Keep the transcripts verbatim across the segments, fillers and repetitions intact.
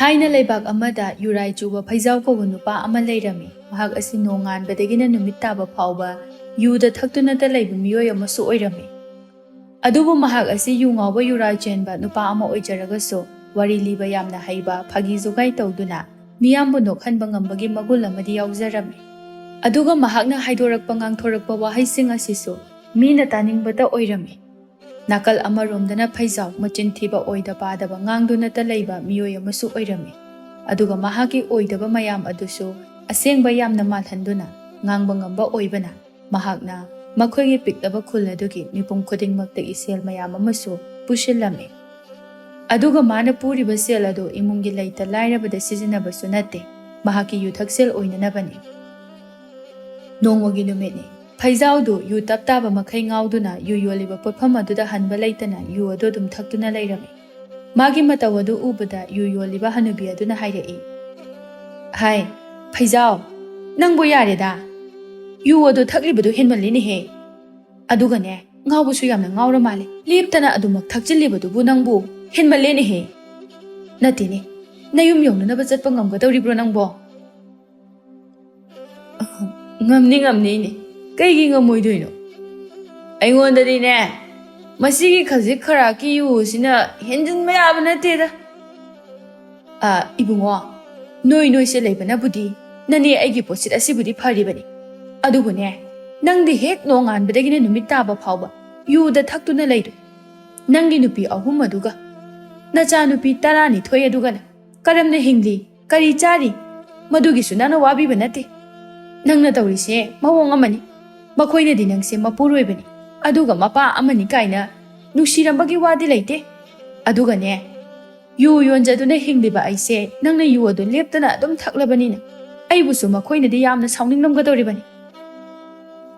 ꯊꯥꯏꯅ ꯂꯩꯕꯥꯛ ꯑꯃꯗ ꯌꯨꯔꯥꯏ ꯆꯨꯕ ꯐꯩꯖꯥꯎ ꯀꯧꯕ ꯅꯨꯄꯥ ꯑꯃ ꯂꯩꯔꯝꯃꯤ꯫ ꯃꯍꯥꯛ ꯑꯁꯤ ꯅꯣꯡꯉꯥꯟꯕꯗꯒꯤꯅ ꯅꯨꯃꯤꯠ ꯇꯥꯕ ꯐꯥꯎꯕ ꯌꯨꯗ ꯊꯛꯇꯨꯅꯇ ꯂꯩꯕ ꯃꯤꯑꯣꯏ ꯑꯃꯁꯨ ꯑꯣꯏꯔꯝꯃꯤ꯫ ꯑꯗꯨꯕꯨ ꯃꯍꯥꯛ ꯑꯁꯤ ꯌꯨ ꯉꯥꯎꯕ ꯌꯨꯔꯥꯏ ꯆꯦꯟꯕ ꯅꯨꯄꯥ ꯑꯃ ꯑꯣꯏꯖꯔꯒꯁꯨ, ꯋꯥꯔꯤ ꯂꯤꯕ ꯌꯥꯝꯅ ꯍꯩꯕ, ꯐꯥꯒꯤ ꯖꯨꯒꯥꯏ ꯇꯧꯗꯨꯅ ꯃꯤꯌꯥꯝꯕꯨ ꯅꯣꯛꯍꯟꯕ ꯉꯝꯕꯒꯤ ꯃꯒꯨꯟ ꯑꯃꯗꯤ ꯌꯥꯎꯖꯔꯝꯃꯤ꯫ ꯑꯗꯨꯒ ꯃꯍꯥꯛꯅ ꯍꯥꯏꯗꯣꯔꯛꯄ ꯉꯥꯡꯊꯣꯔꯛꯄ ꯋꯥꯍꯩꯁꯤꯡ ꯑꯁꯤꯁꯨ ꯃꯤꯅ ꯇꯥꯅꯤꯡꯕꯇ ꯑꯣꯏꯔꯝꯃꯤ꯫ ꯅꯥꯀꯜ ꯑꯃꯔꯣꯝꯗꯅ ꯐꯩꯖꯥꯎ, ꯃꯆꯤꯟ ꯊꯤꯕ, ꯑꯣꯏꯗ ꯄꯥꯗꯕ ꯉꯥꯡꯗꯨꯅꯇ ꯂꯩꯕ ꯃꯤꯑꯣꯏ ꯑꯃꯁꯨ ꯑꯣꯏꯔꯝꯃꯤ꯫ ꯑꯗꯨꯒ ꯃꯍꯥꯛꯀꯤ ꯑꯣꯏꯗꯕ ꯃꯌꯥꯝ ꯑꯗꯨꯁꯨ ꯑꯁꯦꯡꯕ ꯌꯥꯝꯅ ꯃꯥꯜꯍꯟꯗꯨꯅ ꯉꯥꯡꯕ ꯉꯝꯕ ꯑꯣꯏꯕꯅ, ꯃꯍꯥꯛꯅ ꯃꯈꯣꯏꯒꯤ ꯄꯤꯛꯂꯕ ꯈꯨꯜ ꯑꯗꯨꯒꯤ ꯃꯤꯄꯨꯝ ꯈꯨꯗꯤꯡꯃꯛꯇꯒꯤ ꯁꯦꯜ ꯃꯌꯥꯝ ꯑꯃꯁꯨ ꯄꯨꯁꯤꯜꯂꯝꯃꯤ꯫ ꯑꯗꯨꯒ ꯃꯥꯅ ꯄꯨꯔꯤꯕ ꯁꯦꯜ ꯑꯗꯨ ꯏꯃꯨꯡꯒꯤ ꯂꯩꯇ ꯂꯥꯏꯔꯕꯗ ꯁꯤꯖꯤꯟꯅꯕꯁꯨ ꯅꯠꯇꯦ, ꯃꯍꯥꯛꯀꯤ ꯌꯨꯊꯛꯁꯦꯜ ꯑꯣꯏꯅꯅꯕꯅꯤ꯫ ꯅꯣꯡꯃꯒꯤ ꯅꯨꯃꯤꯠꯅꯤ꯫ ꯐꯩꯖꯥꯎꯗꯨ ꯌꯨ ꯇꯞ ꯇꯥꯕ ꯃꯈꯩ ꯉꯥꯎꯗꯨꯅ ꯌꯨ ꯌꯣꯜꯂꯤꯕ ꯄꯣꯠꯐꯝ ꯑꯗꯨꯗ ꯍꯟꯕ ꯂꯩꯇꯅ ꯌꯨ ꯑꯗꯨ ꯑꯗꯨꯝ ꯊꯛꯇꯨꯅ ꯂꯩꯔꯝꯃꯤ꯫ ꯃꯥꯒꯤ ꯃꯇꯧ ꯑꯗꯨ ꯎꯕꯗ ꯌꯨ ꯌꯣꯜꯂꯤꯕ ꯍꯅꯨꯕꯤ ꯑꯗꯨꯅ ꯍꯥꯏꯔꯛꯏ, "ꯍꯥꯏ, ꯐꯩꯖꯥꯎ, ꯅꯪꯕꯨ ꯌꯥꯔꯦꯗ꯫ ꯌꯨ ꯑꯗꯨ ꯊꯛꯂꯤꯕꯗꯨ ꯍꯦꯟꯃꯜꯂꯤꯅꯦꯍꯦ꯫ ꯑꯗꯨꯒꯅꯦ, ꯉꯥꯎꯕꯁꯨ ꯌꯥꯝꯅ ꯉꯥꯎꯔ ꯃꯥꯜꯂꯦ꯫ ꯂꯦꯞꯇꯅ ꯑꯗꯨꯃꯛ ꯊꯛꯆꯤꯜꯂꯤꯕꯗꯨꯕꯨ ꯅꯪꯕꯨ ꯍꯦꯟꯃꯜꯂꯦꯅꯦꯍꯦ꯫ ꯅꯠꯇꯦꯅꯦ, ꯅꯌꯨꯝ ꯌꯧꯅꯅꯕ ꯆꯠꯄ ꯉꯝꯒꯗꯧꯔꯤꯕ꯭ꯔꯣ ꯅꯪꯕꯣ?" "ꯉꯝꯅꯤ, ꯉꯝꯅꯤ ꯏꯅꯦ꯫ ꯀꯩꯒꯤ ꯉꯝꯃꯣꯏꯗꯣꯏꯅꯣ? ꯑꯩꯉꯣꯟꯗꯗꯤꯅꯦ, ꯃꯁꯤꯒꯤ ꯈꯖꯤꯛ ꯈꯔꯥꯛꯀꯤ ꯌꯨ ꯑꯁꯤꯅ ꯍꯦꯟꯖꯤꯟꯕ ꯌꯥꯕ ꯅꯠꯇꯦꯗ꯫ ꯑ, ꯏꯕꯨꯡꯉꯣ, ꯅꯣꯏ ꯅꯣꯏꯁꯦ ꯂꯩꯕꯅꯕꯨꯗꯤ ꯅꯅꯦ ꯑꯩꯒꯤ ꯄꯣꯠꯁꯤꯠ ꯑꯁꯤꯕꯨꯗꯤ ꯐꯔꯤꯕꯅꯤ꯫ ꯑꯗꯨꯕꯨꯅꯦ, ꯅꯪꯗꯤ ꯍꯦꯛ ꯅꯣꯡꯉꯥꯟꯕꯗꯒꯤꯅ ꯅꯨꯃꯤꯠ ꯇꯥꯕ ꯐꯥꯎꯕ ꯌꯨꯗ ꯊꯛꯇꯨꯅ ꯂꯩꯔꯦ꯫ ꯅꯪꯒꯤ ꯅꯨꯄꯤ ꯑꯍꯨꯝ ꯑꯗꯨꯒ, ꯅꯆꯥꯅꯨꯄꯤ ꯇꯔꯥꯅꯤꯊꯣꯏ ꯑꯗꯨꯒꯅ ꯀꯔꯝꯅ ꯍꯤꯡꯂꯤ, ꯀꯔꯤ ꯆꯥꯔꯤ, ꯃꯗꯨꯒꯤꯁꯨ ꯅꯪꯅ ꯋꯥꯕꯤꯕ ꯅꯠꯇꯦ꯫ ꯅꯪꯅ ꯇꯧꯔꯤꯁꯦ ꯃꯑꯣꯡ ꯑꯃꯅꯤ꯫ ꯃꯈꯣꯏꯅꯗꯤ ꯅꯪꯁꯦ ꯃꯄꯨꯔꯣꯏꯕꯅꯤ, ꯑꯗꯨꯒ ꯃꯄꯥ ꯑꯃꯅꯤ ꯀꯥꯏꯅ ꯅꯨꯡꯁꯤꯔꯝꯕꯒꯤ ꯋꯥꯗꯤ ꯂꯩꯇꯦ꯫ ꯑꯗꯨꯒꯅꯦ, ꯌꯨ ꯌꯣꯟꯖꯗꯨꯅ ꯍꯤꯡꯂꯤꯕ ꯑꯩꯁꯦ ꯅꯪꯅ ꯌꯨ ꯑꯗꯨ ꯂꯦꯞꯇꯅ ꯑꯗꯨꯝ ꯊꯛꯂꯕꯅꯤꯅ ꯑꯩꯕꯨꯁꯨ ꯃꯈꯣꯏꯅꯗꯤ ꯌꯥꯝꯅ ꯁꯥꯎꯅꯤꯡꯂꯝꯒꯗꯧꯔꯤꯕꯅꯤ꯫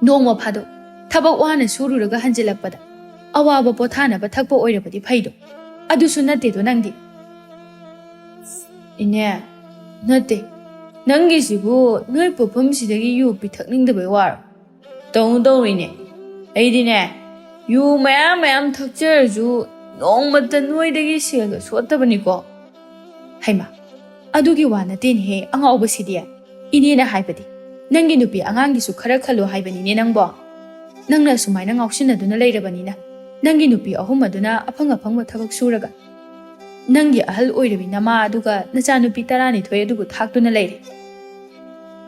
ꯅꯣꯡꯃ ꯐꯥꯗꯣꯛ ꯊꯕꯛ ꯋꯥꯅ ꯁꯨꯔꯨꯔꯒ ꯍꯟꯖꯤꯜꯂꯛꯄꯗ ꯑꯋꯥꯕ ꯄꯣꯊꯥꯅꯕ ꯊꯛꯄ ꯑꯣꯏꯔꯕꯗꯤ ꯐꯩꯗꯣ꯫ ꯑꯗꯨꯁꯨ ꯅꯠꯇꯦꯗꯣ ꯅꯪꯗꯤ꯫" "ꯏꯅꯦ, ꯅꯠꯇꯦ꯫ ꯅꯪꯒꯤꯁꯤꯕꯨ ꯅꯣꯏ ꯄꯣꯠꯐꯝꯁꯤꯗꯒꯤ ꯌꯨ ꯄꯤꯊꯛꯅꯤꯡꯗꯕꯩ ꯋꯥꯔꯣ? ꯇꯧꯅꯨ, ꯇꯧꯅꯨ ꯏꯅꯦ꯫ ꯑꯩꯗꯤꯅꯦ, ꯌꯨ ꯃꯌꯥꯝ ꯃꯌꯥꯝ ꯊꯛꯆꯔꯁꯨ ꯅꯣꯡꯃꯇ ꯅꯣꯏꯗꯒꯤ ꯁꯦꯜꯒ ꯁꯣꯠꯇꯕꯅꯤꯀꯣ꯫" ꯍꯩꯃꯥ, ꯑꯗꯨꯒꯤ ꯋꯥ ꯅꯠꯇꯦꯅꯦꯍꯦ, ꯑꯉꯥꯎꯕꯁꯤꯗꯤ꯫ ꯏꯅꯦꯅ ꯍꯥꯏꯕꯗꯤ, ꯅꯪꯒꯤ ꯅꯨꯄꯤ ꯑꯉꯥꯡꯒꯤꯁꯨ ꯈꯔ ꯈꯜꯂꯣ ꯍꯥꯏꯕꯅꯤꯅꯦ ꯅꯪꯕꯣ꯫ ꯅꯪꯅ ꯑꯁꯨꯃꯥꯏꯅ ꯉꯥꯎꯁꯤꯟꯅꯗꯨꯅ ꯂꯩꯔꯕꯅꯤꯅ, ꯅꯪꯒꯤ ꯅꯨꯄꯤ ꯑꯍꯨꯝ ꯑꯗꯨꯅ ꯑꯐꯪ ꯑꯐꯪꯕ ꯊꯕꯛ ꯁꯨꯔꯒ, ꯅꯪꯒꯤ ꯑꯍꯜ ꯑꯣꯏꯔꯕꯤ ꯅꯃꯥ ꯑꯗꯨꯒ ꯅꯆꯥꯅꯨꯄꯤ ꯇꯔꯥꯅꯤꯊꯣꯏ ꯑꯗꯨꯕꯨ ꯊꯥꯛꯇꯨꯅ ꯂꯩꯔꯦ꯫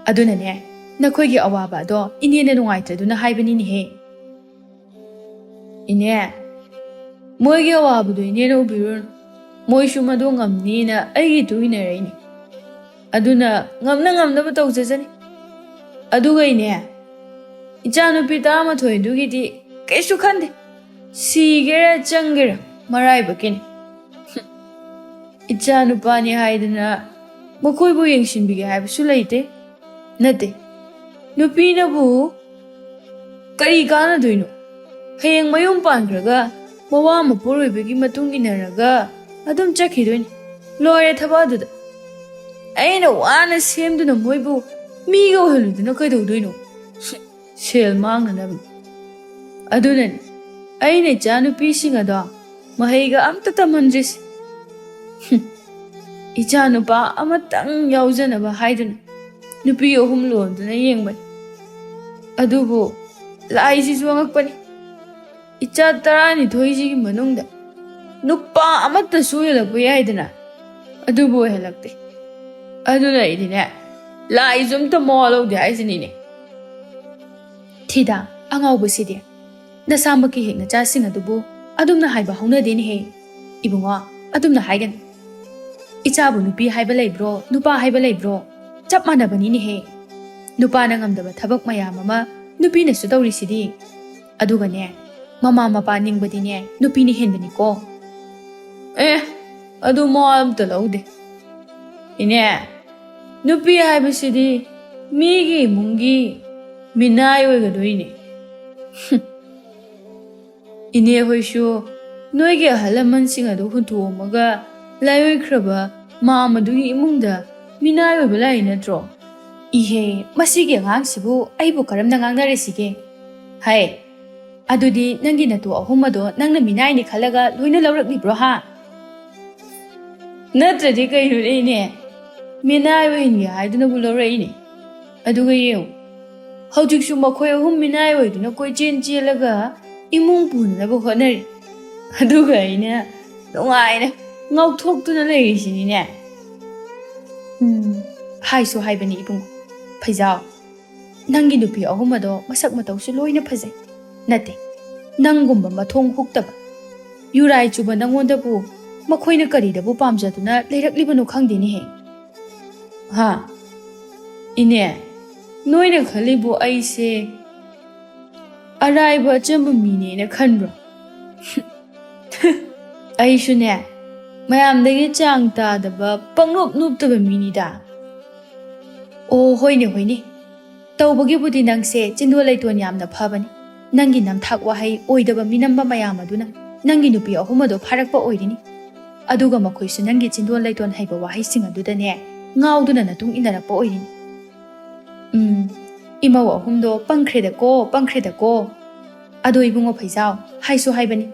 ꯑꯗꯨꯅꯅꯦ, ꯅꯈꯣꯏꯒꯤ ꯑꯋꯥꯕ ꯑꯗꯣ ꯏꯅꯦꯅ ꯅꯨꯡꯉꯥꯏꯇ꯭ꯔꯗꯨꯅ ꯍꯥꯏꯕꯅꯤꯅꯦꯍꯦ꯫ ꯏꯅꯦ, ꯃꯣꯏꯒꯤ ꯑꯋꯥꯕꯗꯣ ꯏꯅꯦꯅ ꯎꯕꯤꯔꯨꯔꯅꯨ꯫ ꯃꯣꯏꯁꯨ ꯃꯗꯨ ꯉꯝꯅꯤꯅ ꯑꯩꯒꯤ ꯏꯇꯨ ꯏꯟꯅꯔꯛꯏꯅꯤ꯫ ꯑꯗꯨꯅ ꯉꯝꯅ ꯉꯝꯅꯕ ꯇꯧꯖꯖꯅꯤ꯫ ꯑꯗꯨꯒ ꯏꯅꯦ, ꯏꯆꯥꯅꯨꯄꯤ ꯇꯔꯥꯃꯥꯊꯣꯏ ꯑꯗꯨꯒꯤꯗꯤ ꯀꯩꯁꯨ ꯈꯟꯗꯦ꯫ ꯁꯤꯒꯦꯔꯥ ꯆꯪꯒꯦꯔꯥ ꯃꯔꯥꯏꯕꯛꯀꯤꯅꯤ꯫ ꯏꯆꯥ ꯅꯨꯄꯥꯅꯤ ꯍꯥꯏꯗꯅ ꯃꯈꯣꯏꯕꯨ ꯌꯦꯡꯁꯤꯟꯕꯤꯒꯦ ꯍꯥꯏꯕꯁꯨ ꯂꯩꯇꯦ꯫ ꯅꯠꯇꯦ, ꯅꯨꯄꯤꯅꯕꯨ ꯀꯔꯤ ꯀꯥꯟꯅꯗꯣꯏꯅꯣ? ꯍꯌꯦꯡ ꯃꯌꯨꯝ ꯄꯥꯟꯈ꯭ꯔꯒ ꯃꯋꯥ ꯃꯄꯨꯔꯣꯏꯕꯒꯤ ꯃꯇꯨꯡ ꯏꯟꯅꯔꯒ ꯑꯗꯨꯝ ꯆꯠꯈꯤꯗꯣꯏꯅꯤ꯫ ꯂꯣꯏꯔꯦ ꯊꯕꯛ ꯑꯗꯨꯗ꯫ ꯑꯩꯅ ꯋꯥꯅ ꯁꯦꯝꯗꯨꯅ ꯃꯣꯏꯕꯨ ꯃꯤꯒ ꯑꯣꯏꯍꯜꯂꯨꯗꯅ ꯀꯩꯗꯧꯗꯣꯏꯅꯣ? ꯁꯦꯜ ꯃꯥꯡꯅꯅꯕꯅꯤ꯫ ꯑꯗꯨꯅꯅꯤ ꯑꯩꯅ ꯏꯆꯥꯅꯨꯄꯤꯁꯤꯡ ꯑꯗꯣ ꯃꯍꯩꯒ ꯑꯝꯇ ꯇꯝꯍꯟꯗ꯭ꯔꯤꯁꯤ꯫ ꯍꯨꯝ, ꯏꯆꯥꯅꯨꯄꯥ ꯑꯃꯇꯪ ꯌꯥꯎꯖꯅꯕ ꯍꯥꯏꯗꯨꯅ ꯅꯨꯄꯤ ꯑꯍꯨꯝ ꯂꯣꯟꯗꯨꯅ ꯌꯦꯡꯕꯅꯤ꯫ ꯑꯗꯨꯕꯨ ꯂꯥꯏꯁꯤꯁꯨ ꯑꯉꯛꯄꯅꯤ꯫ ꯏꯆꯥ ꯇꯔꯥꯅꯤꯊꯣꯏꯁꯤꯒꯤ ꯃꯅꯨꯡꯗ ꯅꯨꯄꯥ ꯑꯃꯠꯇꯁꯨ ꯍꯦꯜꯂꯛꯄ ꯌꯥꯏꯗꯅ, ꯑꯗꯨꯕꯨ ꯑꯣꯏꯍꯜꯂꯛꯇꯦ꯫ ꯑꯗꯨꯅ ꯑꯩꯗꯤꯅꯦ, ꯂꯥꯏꯁꯨ ꯑꯝꯇ ꯃꯋꯥ ꯂꯧꯗꯦ ꯍꯥꯏꯁꯤꯅꯤꯅꯦ꯫ ꯊꯤꯗ, ꯑꯉꯥꯎꯕꯁꯤꯗꯤ꯫ ꯅꯁꯥꯃꯛꯀꯤ ꯍꯦꯛ ꯅꯆꯥꯁꯤꯡ ꯑꯗꯨꯕꯨ ꯑꯗꯨꯝꯅ ꯍꯥꯏꯕ ꯍꯧꯅꯗꯦꯅꯦꯍꯦ꯫ ꯏꯕꯨꯡꯉꯣ, ꯑꯗꯨꯝꯅ ꯍꯥꯏꯒꯅꯨ꯫ ꯏꯆꯥꯕꯨ ꯅꯨꯄꯤ ꯍꯥꯏꯕ ꯂꯩꯕ꯭ꯔꯣ, ꯅꯨꯄꯥ ꯍꯥꯏꯕ ꯂꯩꯕ꯭ꯔꯣ? ꯆꯞ ꯃꯥꯟꯅꯕꯅꯤꯅꯦꯍꯦ꯫ ꯅꯨꯄꯥꯅ ꯉꯝꯗꯕ ꯊꯕꯛ ꯃꯌꯥꯝ ꯑꯃ ꯅꯨꯄꯤꯅꯁꯨ ꯇꯧꯔꯤꯁꯤꯗꯤ꯫ ꯑꯗꯨꯒꯅꯦ, ꯃꯃꯥ ꯃꯄꯥ ꯅꯤꯡꯕꯗꯤꯅꯦ ꯅꯨꯄꯤꯅ ꯍꯦꯟꯕꯅꯤꯀꯣ꯫ ꯑꯦ, ꯑꯗꯨ ꯃꯋꯥ ꯑꯝꯇ ꯂꯧꯗꯦ꯫ ꯏꯅꯦ, ꯅꯨꯄꯤ ꯍꯥꯏꯕꯁꯤꯗꯤ ꯃꯤꯒꯤ ꯏꯃꯨꯡꯒꯤ ꯃꯤꯅꯥꯏ ꯑꯣꯏꯒꯗꯣꯏꯅꯦ꯫ ꯍꯨꯝ꯫ ꯏꯅꯦ ꯍꯣꯏꯁꯨ ꯅꯣꯏꯒꯤ ꯑꯍꯜ ꯂꯃꯟꯁꯤꯡ ꯑꯗꯨ ꯍꯨꯟꯇꯣꯛꯑꯝꯃꯒ ꯂꯥꯏꯑꯣꯏꯈ꯭ꯔꯕ ꯃꯥꯝ ꯑꯗꯨꯒꯤ ꯏꯃꯨꯡꯗ ꯃꯤꯅꯥꯏ ꯑꯣꯏꯕ ꯂꯥꯛꯏ ꯅꯠꯇ꯭ꯔꯣ? ꯏꯍꯦ, ꯃꯁꯤꯒꯤ ꯑꯉꯥꯡꯁꯤꯕꯨ ꯑꯩꯕꯨ ꯀꯔꯝꯅ ꯉꯥꯡꯅꯔꯤꯁꯤꯒꯦ? ꯍꯥꯏ, ꯑꯗꯨꯗꯤ ꯅꯪꯒꯤ ꯅꯇꯨ ꯑꯍꯨꯝ ꯑꯗꯣ ꯅꯪꯅ ꯃꯤꯅꯥꯏꯅꯤ ꯈꯜꯂꯒ ꯂꯣꯏꯅ ꯂꯧꯔꯛꯂꯤꯕ꯭ꯔꯣ ꯍꯥ? ꯅꯠꯇ꯭ꯔꯗꯤ ꯀꯩꯅꯣꯅꯦ, ꯏꯅꯦ? ꯃꯤꯅꯥꯏ ꯑꯣꯏꯍꯟꯒꯦ ꯍꯥꯏꯗꯨꯅꯕꯨ ꯂꯧꯔꯛꯏꯅꯦ꯫ ꯑꯗꯨꯒ ꯌꯦꯡꯉꯨ, ꯍꯧꯖꯤꯛꯁꯨ ꯃꯈꯣꯏ ꯑꯍꯨꯝ ꯃꯤꯅꯥꯏ ꯑꯣꯏꯗꯨꯅ ꯀꯣꯏꯆꯦꯟ ꯆꯦꯜꯂꯒ ꯏꯃꯨꯡ ꯄꯨꯅꯅꯕ ꯍꯣꯠꯅꯔꯤ꯫ ꯑꯗꯨꯒ ꯑꯩꯅ ꯅꯨꯡꯉꯥꯏꯅ ꯉꯥꯎꯊꯣꯛꯇꯨꯅ ꯂꯩꯔꯤꯁꯤꯅꯤꯅꯦ꯫ ꯎꯝ, ꯍꯥꯏꯁꯨ ꯍꯥꯏꯕꯅꯤ ꯏꯕꯨꯡꯉꯣ, ꯐꯩꯖꯥꯎ, ꯅꯪꯒꯤ ꯅꯨꯄꯤ ꯑꯍꯨꯝ ꯑꯗꯣ ꯃꯁꯛ ꯃꯇꯧꯁꯨ ꯂꯣꯏꯅ ꯐꯖꯩ꯫ ꯅꯠꯇꯦ, ꯅꯪꯒꯨꯝꯕ ꯃꯊꯣꯡ ꯍꯨꯛꯇꯕ, ꯌꯨꯔꯥꯏ ꯆꯨꯕ ꯅꯪꯉꯣꯟꯗꯕꯨ ꯃꯈꯣꯏꯅ ꯀꯔꯤꯗꯕꯨ ꯄꯥꯝꯖꯗꯨꯅ ꯂꯩꯔꯛꯂꯤꯕꯅꯣ ꯈꯪꯗꯦꯅꯦꯍꯦ꯫ ꯍꯥ? ꯏꯅꯦ, ꯅꯣꯏꯅ ꯈꯜꯂꯤꯕꯨ ꯑꯩꯁꯦ ꯑꯔꯥꯏꯕ ꯑꯆꯝꯕ ꯃꯤꯅꯦꯅ ꯈꯟꯕ꯭ꯔꯣ? ꯑꯩꯁꯨꯅꯦ, ꯃꯌꯥꯝꯗꯒꯤ ꯆꯥꯡ ꯇꯥꯗꯕ, ꯄꯪꯅꯣꯞ ꯅꯣꯞꯇꯕ ꯃꯤꯅꯤꯗ꯫ ꯑꯣ, ꯍꯣꯏꯅꯦ, ꯍꯣꯏꯅꯦ꯫ ꯇꯧꯕꯒꯤꯕꯨꯗꯤ ꯅꯪꯁꯦ ꯆꯤꯟꯗꯣꯟ ꯂꯩꯇꯣꯟ ꯌꯥꯝꯅ ꯐꯕꯅꯤ꯫ ꯅꯪꯒꯤ ꯅꯝꯊꯥꯛ ꯋꯥꯍꯩ ꯑꯣꯏꯗꯕ ꯃꯤꯅꯝꯕ ꯃꯌꯥꯝ ꯑꯗꯨꯅ ꯅꯪꯒꯤ ꯅꯨꯄꯤ ꯑꯍꯨꯝ ꯑꯗꯣ ꯐꯥꯔꯛꯄ ꯑꯣꯏꯔꯤꯅꯤ꯫ ꯑꯗꯨꯒ ꯃꯈꯣꯏꯁꯨ ꯅꯪꯒꯤ ꯆꯤꯟꯗꯣꯟ ꯂꯩꯇꯣꯟ ꯍꯩꯕ ꯋꯥꯍꯩꯁꯤꯡ ꯑꯗꯨꯗꯅꯦ ꯉꯥꯎꯗꯨꯅ ꯅꯇꯨꯡ ꯏꯟꯅꯔꯛꯄ ꯑꯣꯏꯔꯤꯅꯤ꯫ ꯎꯝ, ꯏꯃꯧ ꯑꯍꯨꯝꯗꯣ ꯄꯪꯈ꯭ꯔꯦꯗꯀꯣ, ꯄꯪꯈ꯭ꯔꯦꯗꯀꯣ꯫ ꯑꯗꯣ ꯏꯕꯨꯡꯉꯣ ꯐꯩꯖꯥꯎ, ꯍꯥꯏꯁꯨ ꯍꯥꯏꯕꯅꯤ,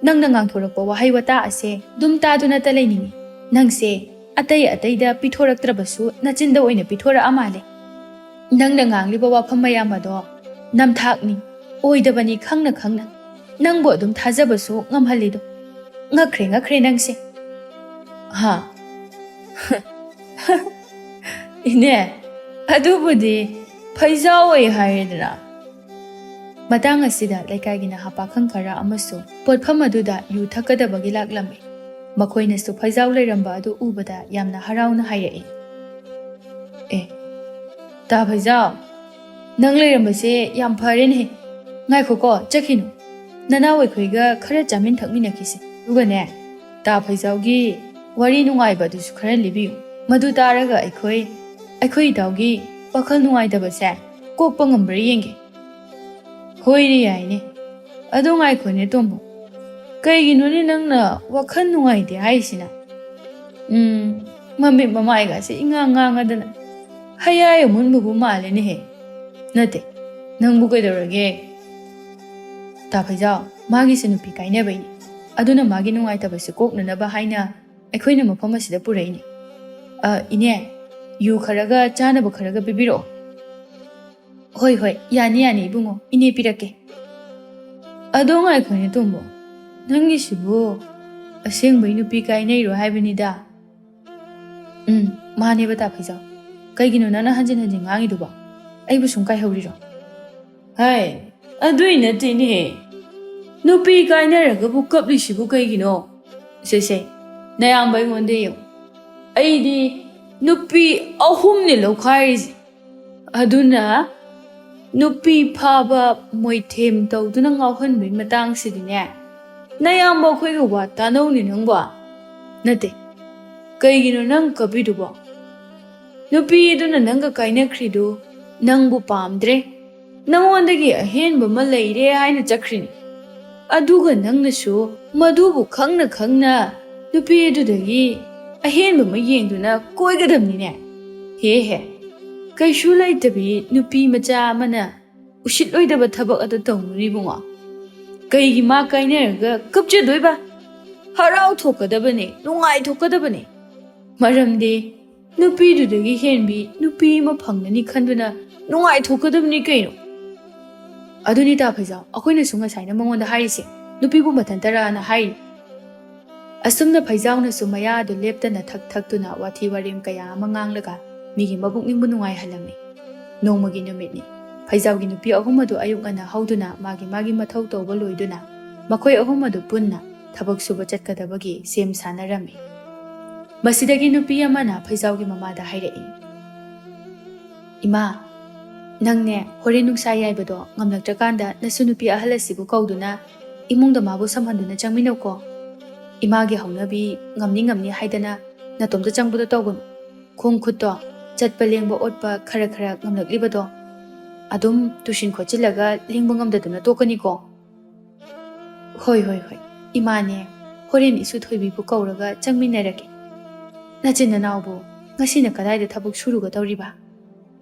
ꯅꯪꯅ ꯉꯥꯡꯊꯣꯔꯛꯄ ꯋꯥꯍꯩ ꯋꯥꯇꯥ ꯑꯁꯦ ꯑꯗꯨꯝ ꯇꯥꯗꯨꯅꯇ ꯂꯩꯅꯤꯡꯉꯤ꯫ ꯅꯪꯁꯦ ꯑꯇꯩ ꯑꯇꯩꯗ ꯄꯤꯊꯣꯔꯛꯇ꯭ꯔꯕꯁꯨ ꯅꯆꯤꯟꯗ ꯑꯣꯏꯅ ꯄꯤꯊꯣꯔꯛꯑ ꯃꯥꯜꯂꯦ꯫ ꯅꯪꯅ ꯉꯥꯡꯂꯤꯕ ꯋꯥꯐꯝ ꯃꯌꯥꯝ ꯑꯗꯣ ꯅꯝꯊꯥꯛꯅꯤ, ꯑꯣꯏꯗꯕꯅꯤ ꯈꯪꯅ ꯈꯪꯅ ꯅꯪꯕꯨ ꯑꯗꯨꯝ ꯊꯥꯖꯕꯁꯨ ꯉꯝꯍꯜꯂꯤꯗꯣ꯫ ꯉꯛꯈ꯭ꯔꯦ, ꯉꯛꯈ꯭ꯔꯦ ꯅꯪꯁꯦ꯫ ꯍꯥ? ꯏꯅꯦ, ꯑꯗꯨꯕꯨꯗꯤ ꯐꯩꯖꯥꯎ ꯑꯣꯏ ꯍꯥꯏꯔꯦꯗꯅ꯫ ꯃꯇꯥꯡ ꯑꯁꯤꯗ ꯂꯩꯀꯥꯏꯒꯤ ꯅꯍꯥ ꯄꯥꯈꯪ ꯈꯔ ꯑꯃꯁꯨ ꯄꯣꯠꯐꯝ ꯑꯗꯨꯗ ꯌꯨ ꯊꯛꯀꯗꯕꯒꯤ ꯂꯥꯛꯂꯝꯃꯤ꯫ ꯃꯈꯣꯏꯅꯁꯨ ꯐꯩꯖꯥꯎ ꯂꯩꯔꯝꯕ ꯑꯗꯨ ꯎꯕꯗ ꯌꯥꯝꯅ ꯍꯔꯥꯎꯅ ꯍꯥꯏꯔꯛꯏ, "ꯑꯦ, ꯇꯥ ꯐꯩꯖꯥꯎ, ꯅꯪ ꯂꯩꯔꯝꯕꯁꯦ ꯌꯥꯝ ꯐꯔꯦꯅꯦ꯫ ꯉꯥꯏꯈꯣꯀꯣ, ꯆꯠꯈꯤꯅꯨ꯫ ꯅꯅꯥꯎ ꯑꯩꯈꯣꯏꯒ ꯈꯔ ꯆꯥꯃꯤꯟ ꯊꯛꯃꯤꯟꯅꯈꯤꯁꯦ꯫ ꯑꯗꯨꯒꯅꯦ, ꯇꯥ ꯐꯩꯖꯥꯎꯒꯤ ꯋꯥꯔꯤ ꯅꯨꯡꯉꯥꯏꯕ ꯑꯗꯨꯁꯨ ꯈꯔ ꯂꯤꯕꯤꯌꯨ꯫ ꯃꯗꯨ ꯇꯥꯔꯒ ꯑꯩꯈꯣꯏ, ꯑꯩꯈꯣꯏ ꯏꯇꯥꯎꯒꯤ ꯋꯥꯈꯜ ꯅꯨꯡꯉꯥꯏꯇꯕꯁꯦ ꯀꯣꯛꯄ ꯉꯝꯕ꯭ꯔꯥ ꯌꯦꯡꯒꯦ꯫" "ꯍꯣꯏꯅꯦ, ꯌꯥꯏꯅꯦ꯫ ꯑꯗꯣ ꯉꯥꯏꯈꯣꯅꯦ, ꯇꯣꯝꯕ꯫ ꯀꯩꯒꯤꯅꯣꯅꯦ ꯅꯪꯅ ꯋꯥꯈꯜ ꯅꯨꯡꯉꯥꯏꯇꯦ ꯍꯥꯏꯁꯤꯅ? ꯎꯝ, ꯃꯃꯤꯠ ꯃꯃꯥꯏꯒꯁꯦ ꯏꯉꯥꯡ ꯉꯥꯡꯉꯗꯅ ꯍꯌꯥꯏ ꯑꯃꯨꯟꯕꯕꯨ ꯃꯥꯜꯂꯦꯅꯦꯍꯦ꯫ ꯅꯠꯇꯦ, ꯅꯪꯕꯨ ꯀꯩꯗꯧꯔꯒꯦ?" "ꯇꯥ ꯐꯩꯖꯥꯎ, ꯃꯥꯒꯤꯁꯦ ꯅꯨꯄꯤ ꯀꯥꯏꯅꯕꯩꯅꯦ꯫ ꯑꯗꯨꯅ ꯃꯥꯒꯤ ꯅꯨꯡꯉꯥꯏꯇꯕꯁꯦ ꯀꯣꯛꯅꯅꯕ ꯍꯥꯏꯅ ꯑꯩꯈꯣꯏꯅ ꯃꯐꯝ ꯑꯁꯤꯗ ꯄꯨꯔꯛꯏꯅꯦ꯫ ꯑ, ꯏꯅꯦ, ꯌꯨ ꯈꯔꯒ ꯆꯥꯅꯕ ꯈꯔꯒ ꯄꯤꯕꯤꯔꯛꯑꯣ꯫ ꯍꯣꯏ, ꯍꯣꯏ, ꯌꯥꯅꯤ, ꯌꯥꯅꯤ, ꯏꯕꯨꯡꯉꯣ, ꯏꯅꯦ ꯄꯤꯔꯛꯀꯦ꯫ ꯑꯗꯣ ꯉꯥꯏꯈꯣꯅꯦ, ꯇꯣꯝꯕꯣ, ꯅꯪꯒꯤꯁꯤꯕꯨ ꯑꯁꯦꯡꯕꯩ ꯅꯨꯄꯤ ꯀꯥꯏꯅꯩꯔꯣ ꯍꯥꯏꯕꯅꯤꯗ? ꯎꯝ, ꯃꯥꯅꯦꯕ, ꯇꯥ ꯐꯩꯖꯥꯎ꯫ ꯀꯩꯒꯤꯅꯣ ꯅꯪꯅ ꯍꯟꯖꯤꯟ ꯍꯟꯖꯤꯟ ꯉꯥꯡꯉꯤꯗꯨꯕꯣ? ꯑꯩꯕꯨ ꯁꯨꯝ ꯀꯥꯏꯍꯧꯔꯤꯔꯣ? ꯍꯥꯏ, ꯑꯗꯨꯏ ꯅꯠꯇꯦꯅꯦꯍꯦ꯫ ꯅꯨꯄꯤ ꯀꯥꯏꯅꯔꯒꯕꯨ ꯀꯞꯂꯤꯁꯤꯕꯨ ꯀꯩꯒꯤꯅꯣ? ꯁꯦ, ꯁꯦ, ꯅꯌꯥꯝꯕ ꯑꯩꯉꯣꯟꯗ ꯌꯦꯡꯉꯨ꯫ ꯑꯩꯗꯤ ꯅꯨꯄꯤ ꯑꯍꯨꯝꯅꯦ ꯂꯧꯈꯥꯏꯔꯤꯁꯦ꯫ ꯑꯗꯨꯅ ꯅꯨꯄꯤ ꯐꯥꯕ ꯃꯣꯏꯊꯦꯝ ꯇꯧꯗꯨꯅ ꯉꯥꯎꯍꯟꯕꯒꯤ ꯃꯇꯥꯡꯁꯤꯗꯤꯅꯦ, ꯅꯌꯥꯝꯕ ꯑꯩꯈꯣꯏꯒ ꯋꯥ ꯇꯥꯅꯧꯅꯦ ꯅꯪꯕꯣ꯫ ꯅꯠꯇꯦ, ꯀꯩꯒꯤꯅꯣ ꯅꯪ ꯀꯞꯄꯤꯗꯨꯕꯣ? ꯅꯨꯄꯤ ꯑꯗꯨꯅ ꯅꯪꯒ ꯀꯥꯏꯅꯈ꯭ꯔꯤꯗꯨ ꯅꯪꯕꯨ ꯄꯥꯝꯗ꯭ꯔꯦ, ꯅꯪꯉꯣꯟꯗꯒꯤ ꯑꯍꯦꯟꯕ ꯑꯃ ꯂꯩꯔꯦ ꯍꯥꯏꯅ ꯆꯠꯈ꯭ꯔꯤꯅꯤ꯫ ꯑꯗꯨꯒ ꯅꯪꯅꯁꯨ ꯃꯗꯨꯕꯨ ꯈꯪꯅ ꯈꯪꯅ ꯅꯨꯄꯤ ꯑꯗꯨꯗꯒꯤ ꯑꯍꯦꯟꯕ ꯑꯃ ꯌꯦꯡꯗꯨꯅ ꯀꯣꯏꯒꯗꯕꯅꯤꯅꯦ꯫ ꯍꯦ ꯍꯦ, ꯀꯩꯁꯨ ꯂꯩꯇꯕꯤ ꯅꯨꯄꯤ ꯃꯆꯥ ꯑꯃꯅ ꯎꯁꯤꯠꯂꯣꯏꯗꯕ ꯊꯕꯛ ꯑꯗꯨ ꯇꯧꯅꯨꯅꯦ ꯏꯕꯨꯡꯉꯣ꯫ ꯀꯩꯒꯤ ꯃꯥ ꯀꯥꯏꯅꯔꯒ ꯀꯞꯆꯗꯣꯏꯕ? ꯍꯔꯥꯎ ꯊꯣꯛꯀꯗꯕꯅꯦ, ꯅꯨꯡꯉꯥꯏ ꯊꯣꯛꯀꯗꯕꯅꯦ꯫ ꯃꯔꯝꯗꯤ ꯅꯨꯄꯤꯗꯨꯗꯒꯤ ꯍꯦꯟꯕꯤ ꯅꯨꯄꯤ ꯑꯃ ꯐꯪꯒꯅꯤ ꯈꯟꯗꯨꯅ ꯅꯨꯡꯉꯥꯏꯊꯣꯛꯀꯗꯕꯅꯤ ꯀꯩꯅꯣ꯫ ꯑꯗꯨꯅꯤ ꯇꯥ ꯐꯩꯖꯥꯎ, ꯑꯩꯈꯣꯏꯅꯁꯨ ꯉꯁꯥꯏꯅ ꯃꯉꯣꯟꯗ ꯍꯥꯏꯔꯤꯁꯦ, ꯅꯨꯄꯤꯕꯨ ꯃꯊꯟꯇꯔꯥꯅ ꯍꯥꯏꯔꯤ꯫ ꯑꯁꯨꯝꯅ ꯐꯩꯖꯥꯎꯅꯁꯨ ꯃꯌꯥꯗꯨ ꯂꯦꯞꯇꯅ ꯊꯛ ꯊꯛꯇꯨꯅ ꯋꯥꯊꯤ ꯋꯥꯔꯦꯝ ꯀꯌꯥ ꯑꯃ ꯉꯥꯡꯂꯒ ꯃꯤꯒꯤ ꯃꯕꯨꯛꯅꯤꯡꯕꯨ ꯅꯨꯡꯉꯥꯏꯍꯜꯂꯝꯃꯤ꯫ ꯅꯣꯡꯃꯒꯤ ꯅꯨꯃꯤꯠꯅꯤ꯫ ꯐꯩꯖꯥꯎꯒꯤ ꯅꯨꯄꯤ ꯑꯍꯨꯝ ꯑꯗꯨ ꯑꯌꯨꯛ ꯉꯟꯅ ꯍꯧꯗꯨꯅ ꯃꯥꯒꯤ ꯃꯥꯒꯤ ꯃꯊꯧ ꯇꯧꯕ ꯂꯣꯏꯗꯨꯅ ꯃꯈꯣꯏ ꯑꯍꯨꯝ ꯑꯗꯨ ꯄꯨꯟꯅ ꯊꯕꯛ ꯁꯨꯕ ꯆꯠꯀꯗꯕꯒꯤ ꯁꯦꯝ ꯁꯥꯅꯔꯝꯃꯤ꯫ ꯃꯁꯤꯗꯒꯤ ꯅꯨꯄꯤ ꯑꯃꯅ ꯐꯩꯖꯥꯎꯒꯤ ꯃꯃꯥꯗ ꯍꯥꯏꯔꯛꯏ, "ꯏꯃꯥ, ꯅꯪꯅꯦ ꯍꯣꯔꯦꯟ ꯅꯨꯡꯁꯥ ꯌꯥꯏꯕꯗꯣ ꯉꯝꯂꯛꯇ꯭ꯔꯀꯥꯟꯗ ꯅꯁꯨ ꯅꯨꯄꯤ ꯑꯍꯜ ꯑꯁꯤꯕꯨ ꯀꯧꯗꯨꯅ ꯏꯃꯨꯡꯗ ꯃꯥꯕꯨ ꯁꯝꯍꯟꯗꯨꯅ ꯆꯪꯃꯤꯟꯅꯧꯀꯣ꯫ ꯏꯃꯥꯒꯤ ꯍꯧꯅꯕꯤ ꯉꯝꯅꯤ ꯉꯝꯅꯤ ꯍꯥꯏꯗꯅ ꯅꯇꯣꯝꯇ ꯆꯪꯕꯗꯣ ꯇꯧꯒꯅꯨ꯫ ꯈꯣꯡ ꯈꯨꯠꯇꯣ ꯆꯠꯄ ꯂꯦꯡꯕ ꯑꯣꯠꯄ ꯈꯔ ꯈꯔ ꯉꯝꯂꯛꯂꯤꯕꯗꯣ ꯑꯗꯨꯝ ꯇꯨꯁꯤꯟ ꯈꯣꯠꯆꯤꯜꯂꯒ ꯂꯦꯡꯕ ꯉꯝꯗꯗꯅ ꯇꯣꯛꯀꯅꯤꯀꯣ꯫" "ꯍꯣꯏ, ꯍꯣꯏ, ꯍꯣꯏ, ꯏꯃꯥꯅꯦ, ꯍꯣꯔꯦꯟ ꯏꯁꯨ ꯊꯣꯏꯕꯤꯕꯨ ꯀꯧꯔꯒ ꯆꯪꯃꯤꯟꯅꯔꯒꯦ꯫ ꯅꯆꯤꯟ ꯅꯅꯥꯎꯕꯨ ꯉꯁꯤꯅ ꯀꯗꯥꯏꯗ ꯊꯕꯛ ꯁꯨꯔꯨꯒꯗꯧꯔꯤꯕ?"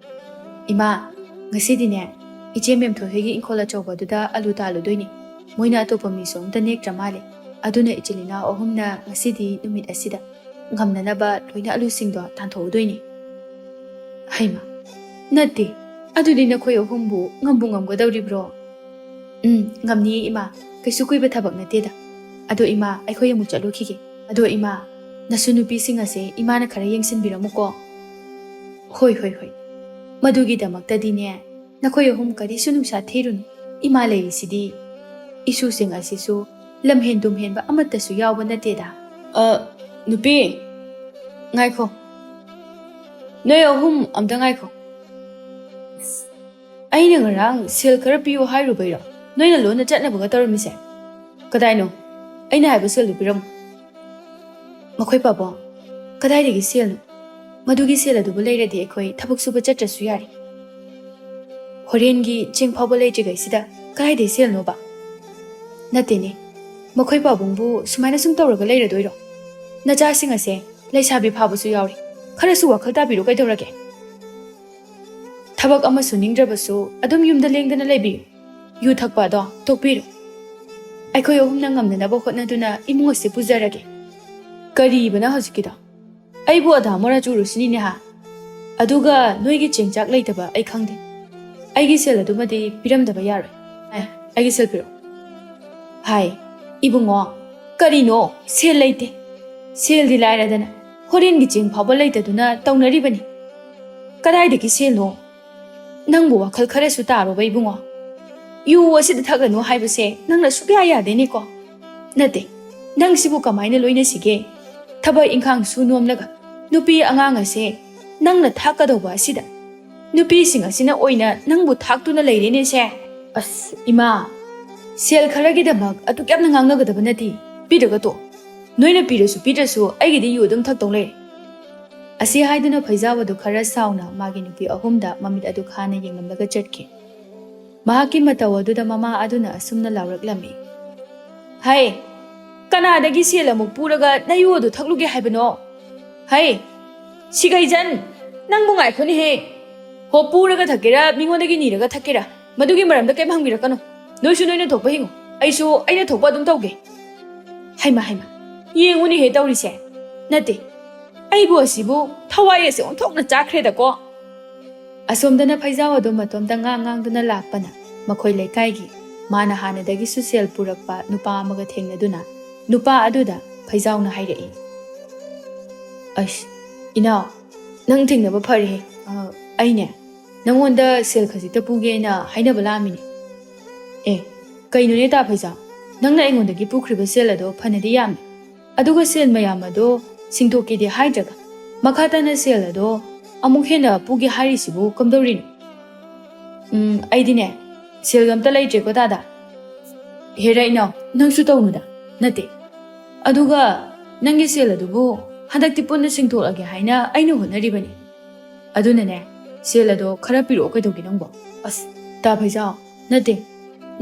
"ꯏꯃꯥ, ꯉꯁꯤꯗꯤꯅꯦ, ꯏꯆꯦ ꯃꯦꯝꯊꯣꯏ ꯍꯣꯏꯒꯤ ꯏꯪꯈꯣꯜ ꯑꯆꯧꯕꯗꯨꯗ ꯑꯂꯨ ꯇꯥꯜꯂꯨꯗꯣꯏꯅꯤ꯫ ꯃꯣꯏꯅ ꯑꯇꯣꯞꯄ ꯃꯤꯁꯨ ꯑꯝꯇ ꯅꯦꯛꯇ꯭ꯔ ꯃꯥꯜꯂꯦ꯫ ꯑꯗꯨꯅ ꯏꯆꯤꯜ ꯏꯅꯥꯎ ꯑꯍꯨꯝꯅ ꯉꯁꯤꯗꯤ ꯅꯨꯃꯤꯠ ꯑꯁꯤꯗ ꯉꯝꯅꯅꯕ ꯂꯣꯏꯅ ꯑꯂꯨꯁꯤꯡꯗꯣ ꯇꯥꯟꯊꯣꯛꯎꯗꯣꯏꯅꯤ꯫ ꯍꯩꯃ, ꯅꯠꯇꯦ, ꯑꯗꯨꯗꯤ ꯅꯈꯣꯏ ꯑꯍꯨꯝꯕꯨ ꯉꯝꯕꯨ ꯉꯝꯒꯗꯧꯔꯤꯕ꯭ꯔꯣ? ꯎꯝ, ꯉꯝꯅꯤꯌꯦ ꯏꯃꯥ, ꯀꯩꯁꯨ ꯀꯨꯏꯕ ꯊꯕꯛ ꯅꯠꯇꯦꯗ꯫ ꯑꯗꯣ ꯏꯃꯥ, ꯑꯩꯈꯣꯏ ꯑꯃꯨꯛ ꯆꯠꯂꯨꯈꯤꯒꯦ꯫ ꯑꯗꯣ ꯏꯃꯥ, ꯅꯁꯨ ꯅꯨꯄꯤꯁꯤꯡ ꯑꯁꯦ ꯏꯃꯥꯅ ꯈꯔ ꯌꯦꯡꯁꯤꯟꯕꯤꯔꯝꯃꯨꯀꯣ꯫ ꯍꯣꯏ, ꯍꯣꯏ, ꯍꯣꯏ꯫ ꯃꯗꯨꯒꯤꯗꯃꯛꯇꯗꯤꯅꯦ, ꯅꯈꯣꯏ ꯑꯍꯨꯝ ꯀꯔꯤꯁꯨ ꯅꯨꯡꯁꯥ ꯊꯤꯔꯨꯅꯨ꯫ ꯏꯃꯥ ꯂꯩꯔꯤꯁꯤꯗꯤ꯫ ꯏꯁꯨꯁꯤꯡ ꯑꯁꯤꯁꯨ ꯂꯝꯍꯦꯟ ꯇꯨꯝꯍꯦꯟꯕ ꯑꯃꯠꯇꯁꯨ ꯌꯥꯎꯕ ꯅꯠꯇꯦꯗ꯫ ꯑ, ꯅꯨꯄꯤ, ꯉꯥꯏꯈꯣ꯫ ꯅꯣꯏ ꯑꯍꯨꯝ ꯑꯝꯇ ꯉꯥꯏꯈꯣ꯫ ꯑꯩꯅ ꯉꯔꯥꯡ ꯁꯦꯜ ꯈꯔ ꯄꯤꯌꯨ ꯍꯥꯏꯔꯨꯕꯩꯔꯣ ꯅꯣꯏꯅ ꯂꯣꯟꯅ ꯆꯠꯅꯕꯒ ꯇꯧꯔꯝꯃꯤꯁꯦ? ꯀꯗꯥꯏꯅꯣ? ꯑꯩꯅ ꯍꯥꯏꯕ ꯁꯦꯜꯗꯨ ꯄꯤꯔꯝꯃꯨ꯫ ꯃꯈꯣꯏ ꯄꯥꯕꯨꯡ, ꯀꯗꯥꯏꯗꯒꯤ ꯁꯦꯜꯅꯣ? ꯃꯗꯨꯒꯤ ꯁꯦꯜ ꯑꯗꯨꯕꯨ ꯂꯩꯔꯗꯤ ꯑꯩꯈꯣꯏ ꯊꯕꯛ ꯁꯨꯕ ꯆꯠꯇ꯭ꯔꯁꯨ ꯌꯥꯔꯦ꯫ ꯍꯣꯔꯦꯟꯒꯤ ꯆꯦꯡ ꯐꯥꯎꯕ ꯂꯩꯇ꯭ꯔꯤꯉꯩꯁꯤꯗ ꯀꯗꯥꯏꯗꯒꯤ ꯁꯦꯜꯅꯣꯕ? ꯅꯠꯇꯦꯅꯦ, ꯃꯈꯣꯏ ꯄꯥꯕꯨꯡꯕꯨ ꯁꯨꯃꯥꯏꯅ ꯁꯨꯝ ꯇꯧꯔꯒ ꯂꯩꯔꯗꯣꯏꯔꯣ? ꯅꯆꯥꯁꯤꯡ ꯑꯁꯦ ꯂꯩꯁꯥꯕꯤ ꯐꯥꯕꯁꯨ ꯌꯥꯎꯔꯤ, ꯈꯔꯁꯨ ꯋꯥꯈꯜ ꯇꯥꯕꯤꯔꯣ ꯀꯩꯗꯧꯔꯒꯦ? ꯊꯕꯛ ꯑꯃ ꯁꯨꯅꯤꯡꯗ꯭ꯔꯕꯁꯨ ꯑꯗꯨꯝ ꯌꯨꯝꯗ ꯂꯦꯡꯗꯅ ꯂꯩꯕꯤꯌꯨ꯫ ꯌꯨ ꯊꯛꯄ ꯑꯗꯣ ꯇꯣꯛꯄꯤꯔꯣ꯫ ꯑꯩꯈꯣꯏ ꯑꯍꯨꯝꯅ ꯉꯝꯅꯅꯕ ꯍꯣꯠꯅꯗꯨꯅ ꯏꯃꯨꯡ ꯑꯁꯤ ꯄꯨꯖꯔꯒꯦ꯫ ꯀꯔꯤꯕꯅ ꯍꯧꯖꯤꯛꯀꯤꯗꯣ? ꯑꯩꯕꯨ ꯑꯙꯥ ꯃꯣꯔꯥ ꯆꯨꯔꯨꯁꯤꯅꯤꯅꯦ ꯍꯥ? ꯑꯗꯨꯒ ꯅꯣꯏꯒꯤ ꯆꯦꯡ ꯆꯥꯛ ꯂꯩꯇꯕ ꯑꯩ ꯈꯪꯗꯦ꯫ ꯑꯩꯒꯤ ꯁꯦꯜ ꯑꯗꯨꯃꯗꯤ ꯄꯤꯔꯝꯗꯕ ꯌꯥꯔꯣꯏ꯫ ꯑꯦ, ꯑꯩꯒꯤ ꯁꯦꯜ ꯄꯤꯔꯛꯑꯣ꯫ ꯍꯥꯏ, ꯏꯕꯨꯡꯉꯣ, ꯀꯔꯤꯅꯣ? ꯁꯦꯜ ꯂꯩꯇꯦ꯫ ꯁꯦꯜꯗꯤ ꯂꯥꯏꯔꯗꯅ ꯍꯣꯔꯦꯟꯒꯤ ꯆꯦꯡ ꯐꯥꯎꯕ ꯂꯩꯇꯗꯨꯅ ꯇꯧꯅꯔꯤꯕꯅꯤ꯫ ꯀꯗꯥꯏꯗꯒꯤ ꯁꯦꯜꯅꯣ? ꯅꯪꯕꯨ ꯋꯥꯈꯜ ꯈꯔꯁꯨ ꯇꯥꯔꯣꯕ ꯏꯕꯨꯡꯉꯣ꯫ ꯌꯨ ꯑꯁꯤꯗ ꯊꯛꯂꯅꯨ ꯍꯥꯏꯕꯁꯦ ꯅꯪꯅ ꯁꯨꯛꯌꯥ ꯌꯥꯗꯦꯅꯦꯀꯣ꯫ ꯅꯠꯇꯦ, ꯅꯪꯁꯤꯕꯨ ꯀꯃꯥꯏꯅ ꯂꯣꯏꯅꯁꯤꯒꯦ? ꯊꯕꯛ ꯏꯪꯈꯥꯡ ꯁꯨ ꯅꯣꯝꯂꯒ ꯅꯨꯄꯤ ꯑꯉꯥꯡ ꯑꯁꯦ ꯅꯪꯅ ꯊꯥꯛꯀꯗꯧꯕ ꯑꯁꯤꯗ ꯅꯨꯄꯤꯁꯤꯡ ꯑꯁꯤꯅ ꯑꯣꯏꯅ ꯅꯪꯕꯨ ꯊꯥꯛꯇꯨꯅ ꯂꯩꯔꯦꯅꯦꯁꯦ꯫ ꯑꯁ ꯏꯃꯥ, ꯁꯦꯜ ꯈꯔꯒꯤꯗꯃꯛ ꯑꯗꯨꯛ ꯌꯥꯝꯅ ꯉꯥꯡꯅꯒꯗꯕ ꯅꯠꯇꯦ꯫ ꯄꯤꯗ꯭ꯔꯒ ꯇꯣꯛ꯫ ꯅꯣꯏꯅ ꯄꯤꯔꯁꯨ ꯄꯤꯗ꯭ꯔꯁꯨ ꯑꯩꯒꯤꯗꯤ ꯌꯨ ꯑꯗꯨꯝ ꯊꯛꯇꯧ ꯂꯩꯔꯦ꯫ ꯑꯁꯤ ꯍꯥꯏꯗꯨꯅ ꯐꯩꯖꯥꯎ ꯑꯗꯨ ꯈꯔ ꯁꯥꯎꯅ ꯃꯥꯒꯤ ꯅꯨꯄꯤ ꯑꯍꯨꯝꯗ ꯃꯃꯤꯠ ꯑꯗꯨ ꯈꯥꯅ ꯌꯦꯡꯂꯝꯂꯒ ꯆꯠꯈꯤ꯫ ꯃꯍꯥꯛꯀꯤ ꯃꯇꯧ ꯑꯗꯨꯗ ꯃꯃꯥ ꯑꯗꯨꯅ ꯑꯁꯨꯝꯅ ꯂꯥꯎꯔꯛꯂꯝꯃꯤ, "ꯍꯩ, ꯀꯅꯥꯗꯒꯤ ꯁꯦꯜ ꯑꯃꯨꯛ ꯄꯨꯔꯒ ꯅꯌꯨ ꯑꯗꯨ ꯊꯛꯂꯨꯒꯦ ꯍꯥꯏꯕꯅꯣ? ꯍꯩ, ꯁꯤꯒꯩꯖꯟ, ꯅꯪꯕꯨ ꯉꯥꯏꯈꯣꯅꯦꯍꯦ꯫ ꯍꯣ, ꯄꯨꯔꯒ ꯊꯛꯀꯦꯔꯥ, ꯃꯤꯉꯣꯟꯗꯒꯤ ꯅꯤꯔꯒ ꯊꯛꯀꯦꯔꯥ, ꯃꯗꯨꯒꯤ ꯃꯔꯝꯗ ꯀꯩꯝ ꯍꯪꯕꯤꯔꯛꯀꯅꯨ꯫ ꯅꯣꯏꯁꯨ ꯅꯣꯏꯅ ꯊꯣꯛꯄ ꯍꯤꯡꯉꯨ, ꯑꯩꯁꯨ ꯑꯩꯅ ꯊꯣꯛꯄ ꯑꯗꯨꯝ ꯇꯧꯒꯦ꯫" "ꯍꯩꯃ, ꯍꯩꯃ, ꯌꯦꯡꯉꯨꯅꯦꯍꯦ ꯇꯧꯔꯤꯁꯦ꯫ ꯅꯠꯇꯦ, ꯑꯩꯕꯨ ꯑꯁꯤꯕꯨ ꯊꯋꯥꯏ ꯑꯁꯦ ꯑꯣꯟꯊꯣꯛꯅ ꯆꯥꯛꯈ꯭ꯔꯦꯗꯀꯣ!" ꯑꯁꯣꯝꯗꯅ ꯐꯩꯖꯥꯎ ꯑꯗꯨ ꯃꯇꯣꯝꯇ ꯉꯥꯡ ꯉꯥꯡꯗꯨꯅ ꯂꯥꯛꯄꯅ ꯃꯈꯣꯏ ꯂꯩꯀꯥꯏꯒꯤ, ꯃꯥꯅ ꯍꯥꯟꯅꯗꯒꯤꯁꯨ ꯁꯦꯜ ꯄꯨꯔꯛꯄ ꯅꯨꯄꯥ ꯑꯃꯒ ꯊꯦꯡꯅꯗꯨꯅ, ꯅꯨꯄꯥ ꯑꯗꯨꯗ ꯐꯩꯖꯥꯎꯅ ꯍꯥꯏꯔꯛꯏ, "ꯑꯁ, ꯏꯅꯥꯎ, ꯅꯪ ꯊꯦꯡꯅꯕ ꯐꯔꯦꯍꯦ꯫ ꯑ, ꯑꯩꯅꯦ, ꯅꯪꯉꯣꯟꯗ ꯁꯦꯜ ꯈꯖꯤꯛꯇ ꯄꯨꯒꯦꯅ ꯍꯥꯏꯅꯕ ꯂꯥꯛꯑꯝꯃꯤꯅꯦ꯫" "ꯑꯦ, ꯀꯩꯅꯣꯅꯦ ꯇꯥ ꯐꯩꯖꯥꯎ, ꯅꯪꯅ ꯑꯩꯉꯣꯟꯗꯒꯤ ꯄꯨꯈ꯭ꯔꯤꯕ ꯁꯦꯜ ꯑꯗꯣ ꯐꯅꯗꯤ ꯌꯥꯝꯃꯤ꯫ ꯑꯗꯨꯒ ꯁꯦꯜ ꯃꯌꯥꯝ ꯑꯗꯣ ꯁꯤꯡꯗꯣꯛꯀꯦꯗꯤ ꯍꯥꯏꯗ꯭ꯔꯒ, ꯃꯈꯥ ꯇꯥꯅ ꯁꯦꯜ ꯑꯗꯣ ꯑꯃꯨꯛ ꯍꯦꯟꯅ ꯄꯨꯒꯦ ꯍꯥꯏꯔꯤꯁꯤꯕꯨ ꯀꯝꯗꯧꯔꯤꯅꯣ?" "ꯎꯝ, ꯑꯩꯗꯤꯅꯦ, ꯁꯦꯜꯒ ꯑꯝꯇ ꯂꯩꯇ꯭ꯔꯦꯀꯣ ꯇꯥꯗ꯫" "ꯍꯦꯔꯥ ꯏꯅꯥꯎ, ꯅꯪꯁꯨ ꯇꯧꯅꯨꯗ꯫ ꯅꯠꯇꯦ, ꯑꯗꯨꯒ ꯅꯪꯒꯤ ꯁꯦꯜ ꯑꯗꯨꯕꯨ ꯍꯟꯗꯛꯇꯤ ꯄꯨꯟꯅ ꯁꯤꯡꯗꯣꯛꯂꯒꯦ ꯍꯥꯏꯅ ꯑꯩꯅ ꯍꯣꯠꯅꯔꯤꯕꯅꯤ꯫ ꯑꯗꯨꯅꯅꯦ, ꯁꯦꯜ ꯑꯗꯣ ꯈꯔ ꯄꯤꯔꯛꯑꯣ ꯀꯩꯗꯧꯒꯦ ꯅꯪꯕꯣ?" "ꯑꯁ, ꯇꯥ ꯐꯩꯖꯥꯎ, ꯅꯠꯇꯦ,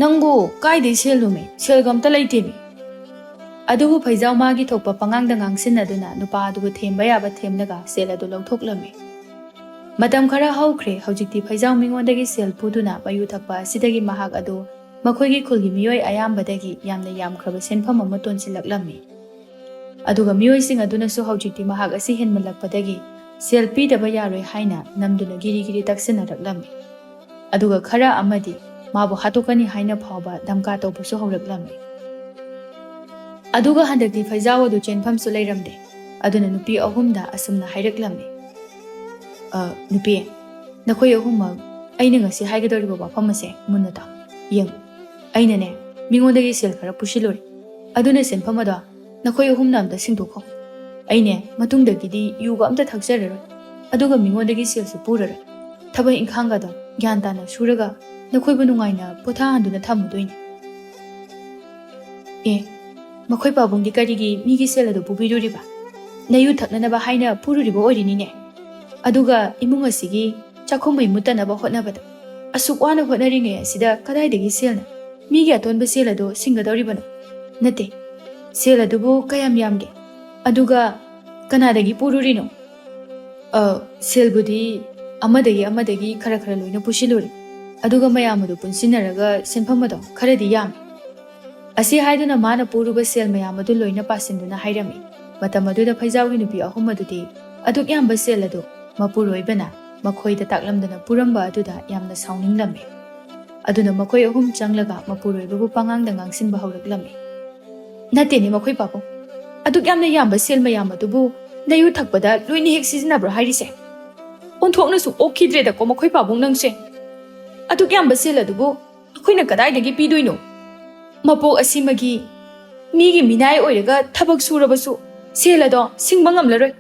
ꯅꯪꯕꯨ ꯀꯥꯏꯗꯩ ꯁꯦꯜꯅꯣꯃꯤ? ꯁꯦꯜꯒ ꯑꯝꯇ ꯂꯩꯇꯦꯃꯤ꯫" ꯑꯗꯨꯕꯨ ꯐꯩꯖꯥꯎ ꯃꯥꯒꯤ ꯊꯣꯛꯄ ꯄꯉꯥꯡꯗ ꯉꯥꯡꯁꯤꯟꯅꯗꯨꯅ ꯅꯨꯄꯥ ꯑꯗꯨꯕꯨ ꯊꯦꯝꯕ ꯌꯥꯕ ꯊꯦꯝꯂꯒ ꯁꯦꯜ ꯑꯗꯨ ꯂꯧꯊꯣꯛꯂꯝꯃꯤ꯫ ꯃꯇꯝ ꯈꯔ ꯍꯧꯈ꯭ꯔꯦ꯫ ꯍꯧꯖꯤꯛꯇꯤ ꯐꯩꯖꯥꯎ ꯃꯤꯉꯣꯟꯗꯒꯤ ꯁꯦꯜ ꯄꯨꯗꯨꯅ ꯃꯌꯨ ꯊꯛꯄ ꯑꯁꯤꯗꯒꯤ ꯃꯍꯥꯛ ꯑꯗꯨ ꯃꯈꯣꯏꯒꯤ ꯈꯨꯜꯒꯤ ꯃꯤꯑꯣꯏ ꯑꯌꯥꯝꯕꯗꯒꯤ ꯌꯥꯝꯅ ꯌꯥꯝꯈ꯭ꯔꯕ ꯁꯦꯟꯐꯝ ꯑꯃ ꯇꯣꯟꯁꯤꯜꯂꯛꯂꯝꯃꯤ꯫ ꯑꯗꯨꯒ ꯃꯤꯑꯣꯏꯁꯤꯡ ꯑꯗꯨꯅꯁꯨ ꯍꯧꯖꯤꯛꯇꯤ ꯃꯍꯥꯛ ꯑꯁꯤ ꯍꯦꯟꯃꯜꯂꯛꯄꯗꯒꯤ ꯁꯦꯜ ꯄꯤꯗꯕ ꯌꯥꯔꯣꯏ ꯍꯥꯏꯅ ꯅꯝꯗꯨꯅ ꯒꯤꯔꯤ ꯒꯤꯔꯤ ꯇꯛꯁꯤꯟꯅꯔꯛꯂꯝꯃꯤ꯫ ꯑꯗꯨꯒ ꯈꯔ ꯑꯃꯗꯤ ꯃꯥꯕꯨ ꯍꯥꯠꯇꯣꯛꯀꯅꯤ ꯍꯥꯏꯅ ꯐꯥꯎꯕ ꯙꯝꯀꯥ ꯇꯧꯕꯁꯨ ꯍꯧꯔꯛꯂꯝꯃꯤ꯫ ꯑꯗꯨꯒ ꯍꯟꯗꯛꯇꯤ ꯐꯩꯖꯥꯎ ꯑꯗꯨ ꯆꯦꯟꯐꯝꯁꯨ ꯂꯩꯔꯝꯗꯦ꯫ ꯑꯗꯨꯅ ꯅꯨꯄꯤ ꯑꯍꯨꯝꯗ ꯑꯁꯨꯝꯅ ꯍꯥꯏꯔꯛꯂꯝꯃꯤ, "ꯑ, ꯅꯨꯄꯤ, ꯅꯈꯣꯏ ꯑꯍꯨꯝꯃꯛ ꯑꯩꯅ ꯉꯁꯤ ꯍꯥꯏꯒꯗꯧꯔꯤꯕ ꯋꯥꯐꯝ ꯑꯁꯦ ꯃꯨꯟꯅ ꯇꯥꯎ꯫ ꯌꯦꯡꯉꯨ, ꯑꯩꯅꯅꯦ, ꯃꯤꯉꯣꯟꯗꯒꯤ ꯁꯦꯜ ꯈꯔ ꯄꯨꯁꯤꯜꯂꯨꯔꯦ꯫ ꯑꯗꯨꯅ ꯁꯦꯟꯐꯝ ꯑꯗꯣ ꯅꯈꯣꯏ ꯑꯍꯨꯝꯅ ꯑꯝꯇ ꯁꯤꯡꯗꯣꯛꯈꯣ꯫ ꯑꯩꯅꯦ, ꯃꯇꯨꯡꯗꯒꯤꯗꯤ ꯌꯨꯒ ꯑꯝꯇ ꯊꯛꯆꯔꯔꯣꯏ꯫ ꯑꯗꯨꯒ ꯃꯤꯉꯣꯟꯗꯒꯤ ꯁꯦꯜꯁꯨ ꯄꯨꯔꯔꯣꯏ꯫ ꯊꯕꯛ ꯏꯪꯈꯥꯡꯒꯗꯣ ꯒ꯭ꯌꯥꯟ ꯇꯥꯅ ꯁꯨꯔꯒ ꯅꯈꯣꯏꯕꯨ ꯅꯨꯡꯉꯥꯏꯅ ꯄꯣꯊꯥꯍꯟꯗꯨꯅ ꯊꯝꯃꯨꯗꯣꯏꯅꯤ꯫" "ꯑꯦ, ꯃꯈꯣꯏ ꯄꯥꯕꯨꯡꯗꯤ ꯀꯔꯤꯒꯤ ꯃꯤꯒꯤ ꯁꯦꯜ ꯑꯗꯨ ꯄꯨꯕꯤꯔꯨꯔꯤꯕ? ꯅꯌꯨ ꯊꯛꯅꯅꯕ ꯍꯥꯏꯅ ꯄꯨꯔꯨꯔꯤꯕ ꯑꯣꯏꯔꯤꯅꯤꯅꯦ꯫ ꯑꯗꯨꯒ ꯏꯃꯨꯡ ꯑꯁꯤꯒꯤ ꯆꯥꯛꯈꯨꯝ ꯃꯩ ꯃꯨꯠꯇꯅꯕ ꯍꯣꯠꯅꯕꯗ ꯑꯁꯨꯛ ꯋꯥꯅ ꯍꯣꯠꯅꯔꯤꯉꯩ ꯑꯁꯤꯗ ꯀꯗꯥꯏꯗꯒꯤ ꯁꯦꯜꯅ ꯃꯤꯒꯤ ꯑꯇꯣꯟꯕ ꯁꯦꯜ ꯑꯗꯨ ꯁꯤꯡꯒꯗꯧꯔꯤꯕꯅꯣ? ꯅꯠꯇꯦ, ꯁꯦꯜ ꯑꯗꯨꯕꯨ ꯀꯌꯥꯝ ꯌꯥꯝꯒꯦ? ꯑꯗꯨꯒ ꯀꯅꯥꯗꯒꯤ ꯄꯨꯔꯨꯔꯤꯅꯣ?" "ꯑ, ꯁꯦꯜꯕꯨꯗꯤ ꯑꯃꯗꯒꯤ ꯑꯃꯗꯒꯤ ꯈꯔ ꯈꯔ ꯂꯣꯏꯅ ꯄꯨꯁꯤꯜꯂꯨꯔꯦ꯫ ꯑꯗꯨꯒ ꯃꯌꯥꯝ ꯑꯗꯨ ꯄꯨꯟꯁꯤꯟꯅꯔꯒ ꯁꯦꯟꯐꯝ ꯑꯗꯣ ꯈꯔꯗꯤ ꯌꯥꯝꯃꯤ꯫" ꯑꯁꯤ ꯍꯥꯏꯗꯨꯅ ꯃꯥꯅ ꯄꯨꯔꯨꯕ ꯁꯦꯜ ꯃꯌꯥꯝ ꯑꯗꯨ ꯂꯣꯏꯅ ꯄꯥꯁꯤꯟꯗꯨꯅ ꯍꯥꯏꯔꯝꯃꯤ꯫ ꯃꯇꯝ ꯑꯗꯨꯗ ꯐꯩꯖꯥꯎꯒꯤ ꯅꯨꯄꯤ ꯑꯍꯨꯝ ꯑꯗꯨꯗꯤ ꯑꯗꯨꯛ ꯌꯥꯝꯕ ꯁꯦꯜ ꯑꯗꯨ ꯃꯄꯨꯔꯣꯏꯕꯅ ꯃꯈꯣꯏꯗ ꯇꯥꯛꯂꯝꯗꯅ ꯄꯨꯔꯝꯕ ꯑꯗꯨꯗ ꯌꯥꯝꯅ ꯁꯥꯎꯅꯤꯡꯂꯝꯃꯤ꯫ ꯑꯗꯨꯅ ꯃꯈꯣꯏ ꯑꯍꯨꯝ ꯆꯪꯂꯒ ꯃꯄꯨꯔꯣꯏꯕꯕꯨ ꯄꯉꯥꯡꯗ ꯉꯥꯡꯁꯤꯟꯕ ꯍꯧꯔꯛꯂꯝꯃꯤ꯫ "ꯅꯠꯇꯦꯅꯦ ꯃꯈꯣꯏ ꯄꯥꯕꯨꯡ, ꯑꯗꯨꯛ ꯌꯥꯝꯅ ꯌꯥꯝꯕ ꯁꯦꯜ ꯃꯌꯥꯝ ꯑꯗꯨꯕꯨ ꯅꯌꯨ ꯊꯛꯄꯗ ꯂꯣꯏꯅ ꯍꯦꯛ ꯁꯤꯖꯤꯟꯅꯕ꯭ꯔꯣ ꯍꯥꯏꯔꯤꯁꯦ? ꯑꯣꯟꯊꯣꯛꯅꯁꯨ ꯑꯣꯛꯈꯤꯗ꯭ꯔꯦꯗꯀꯣ ꯃꯈꯣꯏ ꯄꯥꯕꯨꯡ ꯅꯪꯁꯦ꯫ ꯑꯗꯨꯛ ꯌꯥꯝꯕ ꯁꯦꯜ ꯑꯗꯨꯕꯨ ꯑꯩꯈꯣꯏꯅ ꯀꯗꯥꯏꯗꯒꯤ ꯄꯤꯗꯣꯏꯅꯣ? ꯃꯄꯣꯛ ꯑꯁꯤꯃꯒꯤ ꯃꯤꯒꯤ ꯃꯤꯅꯥꯏ ꯑꯣꯏꯔꯒ ꯊꯕꯛ ꯁꯨꯔꯕꯁꯨ ꯁꯦꯜ ꯑꯗꯣ ꯁꯤꯡꯕ ꯉꯝꯂꯔꯣꯏ꯫"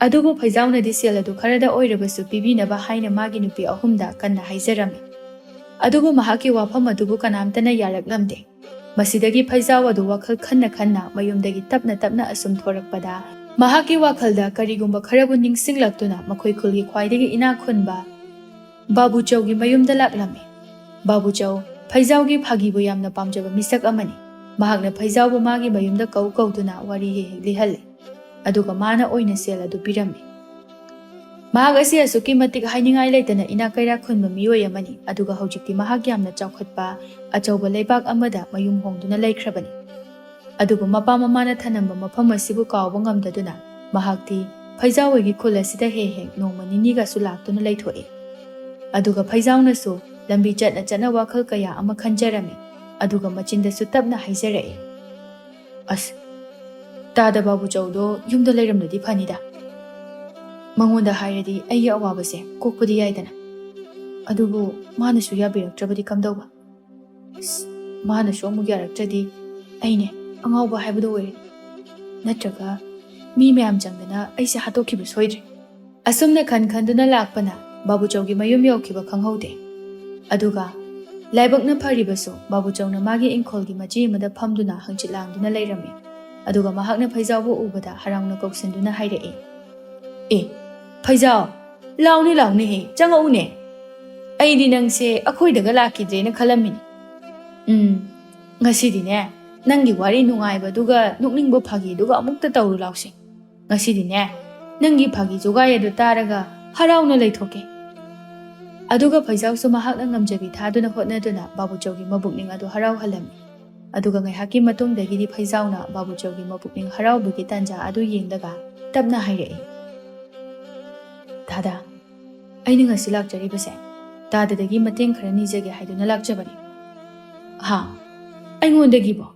ꯑꯗꯨꯕꯨ ꯐꯩꯖꯥꯎꯅꯗꯤ ꯁꯦꯜ ꯑꯗꯨ ꯈꯔꯗ ꯑꯣꯏꯔꯕꯁꯨ ꯄꯤꯕꯤꯅꯕ ꯍꯥꯏꯅ ꯃꯥꯒꯤ ꯅꯨꯄꯤ ꯑꯍꯨꯝꯗ ꯀꯟꯅ ꯍꯥꯏꯖꯔꯝꯃꯤ꯫ ꯑꯗꯨꯕꯨ ꯃꯍꯥꯛꯀꯤ ꯋꯥꯐꯝ ꯑꯗꯨꯕꯨ ꯀꯅꯥꯝꯇꯅ ꯌꯥꯔꯛꯂꯝꯗꯦ꯫ ꯃꯁꯤꯗꯒꯤ ꯐꯩꯖꯥꯎ ꯑꯗꯨ ꯋꯥꯈꯜ ꯈꯟꯅ ꯈꯟꯅ ꯃꯌꯨꯝꯗꯒꯤ ꯇꯞꯅ ꯇꯞꯅ ꯑꯁꯨꯝ ꯊꯣꯔꯛꯄꯗ, ꯃꯍꯥꯛꯀꯤ ꯋꯥꯈꯜꯗ ꯀꯔꯤꯒꯨꯝꯕ ꯈꯔꯕꯨ ꯅꯤꯡꯁꯤꯡꯂꯛꯇꯨꯅ ꯃꯈꯣꯏ ꯈꯨꯜꯒꯤ ꯈ꯭ꯋꯥꯏꯗꯒꯤ ꯏꯅꯥꯛ ꯈꯨꯟꯕ ꯕꯥꯕꯨꯆꯧꯒꯤ ꯃꯌꯨꯝꯗ ꯂꯥꯛꯂꯝꯃꯤ꯫ ꯕꯥꯕꯨꯆꯧ ꯐꯩꯖꯥꯎꯒꯤ ꯐꯥꯒꯤꯕꯨ ꯌꯥꯝꯅ ꯄꯥꯝꯖꯕ ꯃꯤꯁꯛ ꯑꯃꯅꯤ꯫ ꯃꯍꯥꯛꯅ ꯐꯩꯖꯥꯎꯕꯨ ꯃꯥꯒꯤ ꯃꯌꯨꯝꯗ ꯀꯧ ꯀꯧꯗꯨꯅ ꯋꯥꯔꯤ ꯍꯦꯛ ꯍꯦꯛ ꯂꯤꯍꯜꯂꯤ꯫ ꯑꯗꯨꯒ ꯃꯥꯅ ꯑꯣꯏꯅ ꯁꯦꯜ ꯑꯗꯨ ꯄꯤꯔꯝꯃꯤ꯫ ꯃꯍꯥꯛ ꯑꯁꯤ ꯑꯁꯨꯛꯀꯤ ꯃꯇꯤꯛ ꯍꯥꯏꯅꯤꯡꯉꯥꯏ ꯂꯩꯇꯅ ꯏꯅꯥꯛ ꯀꯩꯔꯥꯛ ꯈꯨꯟꯕ ꯃꯤꯑꯣꯏ ꯑꯃꯅꯤ꯫ ꯑꯗꯨꯒ ꯍꯧꯖꯤꯛꯇꯤ ꯃꯍꯥꯛ ꯌꯥꯝꯅ ꯆꯥꯎꯈꯠꯄ ꯑꯆꯧꯕ ꯂꯩꯕꯥꯛ ꯑꯃꯗ ꯃꯌꯨꯝ ꯍꯣꯡꯗꯨꯅ ꯂꯩꯈ꯭ꯔꯕꯅꯤ꯫ ꯑꯗꯨꯕꯨ ꯃꯄꯥ ꯃꯃꯥꯅ ꯊꯅꯝꯕ ꯃꯐꯝ ꯑꯁꯤꯕꯨ ꯀꯥꯎꯕ ꯉꯝꯗꯗꯨꯅ ꯃꯍꯥꯛꯇꯤ ꯐꯩꯖꯥꯎ ꯍꯣꯏꯒꯤ ꯈꯨꯜ ꯑꯁꯤꯗ ꯍꯦꯛ ꯍꯦꯛ ꯅꯣꯡꯃ ꯅꯤꯅꯤꯒꯁꯨ ꯂꯥꯛꯇꯨꯅ ꯂꯩꯊꯣꯛꯏ꯫ ꯑꯗꯨꯒ ꯐꯩꯖꯥꯎꯅꯁꯨ ꯂꯝꯕꯤ ꯆꯠꯅ ꯆꯠꯅ ꯋꯥꯈꯜ ꯀꯌꯥ ꯑꯃ ꯈꯟꯖꯔꯝꯃꯤ꯫ ꯑꯗꯨꯒ ꯃꯆꯤꯟꯗꯁꯨ ꯇꯞꯅ ꯍꯥꯏꯖꯔꯛꯏ, "ꯑꯁ, ꯇꯥꯗ ꯕꯥꯕꯨꯆꯧꯗꯣ ꯌꯨꯝꯗ ꯂꯩꯔꯝꯂꯗꯤ ꯐꯅꯤꯗ꯫ ꯃꯉꯣꯟꯗ ꯍꯥꯏꯔꯗꯤ ꯑꯩꯒꯤ ꯑꯋꯥꯕꯁꯦ ꯀꯣꯛꯄꯗꯤ ꯌꯥꯏꯗꯅ꯫ ꯑꯗꯨꯕꯨ ꯃꯥꯅꯁꯨ ꯌꯥꯕꯤꯔꯛꯇ꯭ꯔꯕꯗꯤ ꯀꯝꯗꯧꯕ? ꯑꯁ, ꯃꯥꯅꯁꯨ ꯑꯃꯨꯛ ꯌꯥꯔꯛꯇ꯭ꯔꯗꯤ ꯑꯩꯅꯦ ꯑꯉꯥꯎꯕ ꯍꯥꯏꯕꯗꯣ ꯑꯣꯏꯔꯦ꯫ ꯅꯠꯇ꯭ꯔꯒ ꯃꯤ ꯃꯌꯥꯝ ꯆꯪꯗꯅ ꯑꯩꯁꯦ ꯍꯥꯠꯇꯣꯛꯈꯤꯕ ꯁꯣꯏꯗ꯭ꯔꯦ꯫" ꯑꯁꯨꯝꯅ ꯈꯟ ꯈꯟꯗꯨꯅ ꯂꯥꯛꯄꯅ ꯕꯥꯕꯨꯆꯧꯒꯤ ꯃꯌꯨꯝ ꯌꯧꯈꯤꯕ ꯈꯪꯍꯧꯗꯦ꯫ ꯑꯗꯨꯒ ꯂꯥꯏꯕꯛꯅ ꯐꯔꯤꯕꯁꯨ ꯕꯥꯕꯨꯆꯧꯅ ꯃꯥꯒꯤ ꯏꯪꯈꯣꯜꯒꯤ ꯃꯆꯤ ꯑꯃꯗ ꯐꯝꯗꯨꯅ ꯍꯪꯆꯤꯠ ꯂꯥꯡꯗꯨꯅ ꯂꯩꯔꯝꯃꯤ꯫ ꯑꯗꯨꯒ ꯃꯍꯥꯛꯅ ꯐꯩꯖꯥꯎꯕꯨ ꯎꯕꯗ ꯍꯔꯥꯎꯅ ꯀꯧꯁꯤꯟꯗꯨꯅ ꯍꯥꯏꯔꯛꯏ, "ꯑꯦ, ꯐꯩꯖꯥꯎ, ꯂꯥꯎꯅꯦ, ꯂꯥꯎꯅꯦ ꯍꯦ, ꯆꯪꯉꯛꯎꯅꯦ꯫ ꯑꯩꯗꯤ ꯅꯪꯁꯦ ꯑꯩꯈꯣꯏꯗꯒ ꯂꯥꯛꯈꯤꯗ꯭ꯔꯦꯅ ꯈꯜꯂꯝꯃꯤꯅꯦ꯫ ꯎꯝ, ꯉꯁꯤꯗꯤꯅꯦ, ꯅꯪꯒꯤ ꯋꯥꯔꯤ ꯅꯨꯡꯉꯥꯏꯕꯗꯨꯒ ꯅꯣꯛꯅꯤꯡꯕ ꯐꯥꯒꯤꯗꯨꯒ ꯑꯃꯨꯛꯇ ꯇꯧꯔꯨ ꯂꯥꯎꯁꯦ꯫ ꯉꯁꯤꯗꯤꯅꯦ, ꯅꯪꯒꯤ ꯐꯥꯒꯤ ꯖꯣꯒꯥꯏ ꯑꯗꯨ ꯇꯥꯔꯒ ꯍꯔꯥꯎꯅ ꯂꯩꯊꯣꯛꯀꯦ꯫" ꯑꯗꯨꯒ ꯐꯩꯖꯥꯎꯁꯨ ꯃꯍꯥꯛꯅ ꯉꯝꯖꯕꯤ ꯊꯥꯗꯨꯅ ꯍꯣꯠꯅꯗꯨꯅ ꯕꯥꯕꯨꯆꯧꯒꯤ ꯃꯕꯨꯛꯅꯤꯡ ꯑꯗꯨ ꯍꯔꯥꯎꯍꯜꯂꯝꯃꯤ꯫ ꯑꯗꯨꯒ ꯉꯥꯏꯍꯥꯛꯀꯤ ꯃꯇꯨꯡꯗꯒꯤꯗꯤ ꯐꯩꯖꯥꯎꯅ ꯕꯥꯕꯨꯆꯧꯒꯤ ꯃꯄꯨꯛꯅꯤꯡ ꯍꯔꯥꯎꯕꯒꯤ ꯇꯥꯟꯖꯥ ꯑꯗꯨ ꯌꯦꯡꯂꯒ ꯇꯞꯅ ꯍꯥꯏꯔꯛꯏ, "ꯗꯥꯗꯥ, ꯑꯩꯅ ꯉꯁꯤ ꯂꯥꯛꯆꯔꯤꯕꯁꯦ ꯗꯥꯗꯥꯗꯒꯤ ꯃꯇꯦꯡ ꯈꯔ ꯅꯤꯖꯒꯦ ꯍꯥꯏꯗꯨꯅ ꯂꯥꯛꯆꯕꯅꯤ꯫" "ꯍꯥ? ꯑꯩꯉꯣꯟꯗꯒꯤꯕꯣ?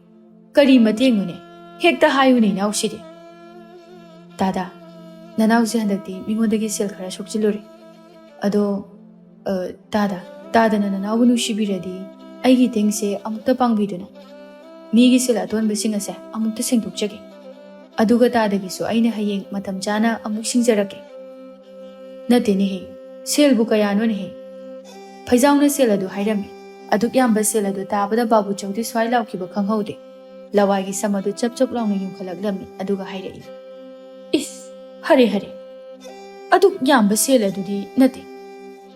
ꯀꯔꯤ ꯃꯇꯦꯡꯅꯣꯅꯦ? ꯍꯦꯛꯇ ꯍꯥꯏꯌꯨꯅꯦ, ꯏꯅꯥꯎꯁꯤꯗꯤ꯫" "ꯗꯥꯗꯥ, ꯅꯅꯥꯎꯁꯦ ꯍꯟꯗꯛꯇꯤ ꯃꯤꯉꯣꯟꯗꯒꯤ ꯁꯦꯜ ꯈꯔ ꯁꯣꯛꯆꯤꯜꯂꯨꯔꯦ꯫ ꯑꯗꯣ, ꯑ, ꯗꯥꯗꯥ, ꯗꯥꯗꯥꯅ ꯅꯅꯥꯎꯕꯨ ꯅꯨꯡꯁꯤꯕꯤꯔꯗꯤ ꯑꯩꯒꯤ ꯇꯦꯡꯁꯦ ꯑꯃꯨꯛꯇ ꯄꯥꯡꯕꯤꯗꯨꯅ, ꯃꯤꯒꯤ ꯁꯦꯜ ꯑꯇꯣꯟꯕꯁꯤꯡ ꯑꯁꯦ ꯑꯃꯨꯛꯇ ꯁꯦꯡꯗꯣꯛꯆꯒꯦ꯫ ꯑꯗꯨꯒ ꯗꯥꯗꯥꯒꯤꯁꯨ ꯑꯩꯅ ꯍꯌꯦꯡ ꯃꯇꯝ ꯆꯥꯅ ꯑꯃꯨꯛ ꯁꯤꯡꯖꯔꯛꯀꯦ꯫" "ꯅꯠꯇꯦꯅꯦꯍꯦ, ꯁꯦꯜꯕꯨ ꯀꯌꯥꯅꯣꯅꯦꯍꯦ?" ꯐꯩꯖꯥꯎꯅ ꯁꯦꯜ ꯑꯗꯨ ꯍꯥꯏꯔꯝꯃꯤ꯫ ꯑꯗꯨꯛ ꯌꯥꯝꯕ ꯁꯦꯜ ꯑꯗꯨ ꯇꯥꯕꯗ ꯕꯥꯕꯨꯆꯧꯗꯤ ꯁ꯭ꯋꯥꯏ ꯂꯥꯎꯈꯤꯕ ꯈꯪꯍꯧꯗꯦ꯫ ꯂꯋꯥꯏꯒꯤ ꯁꯝ ꯑꯗꯨ ꯆꯞ ꯆꯞ ꯂꯥꯎꯅ ꯌꯨꯡꯈꯠꯂꯛꯂꯝꯃꯤ, ꯑꯗꯨꯒ ꯍꯥꯏꯔꯛꯏ, "ꯏꯁ, ꯍꯔꯦ ꯍꯔꯦ, ꯑꯗꯨꯛ ꯌꯥꯝꯕ ꯁꯦꯜ ꯑꯗꯨꯗꯤ ꯅꯠꯇꯦ꯫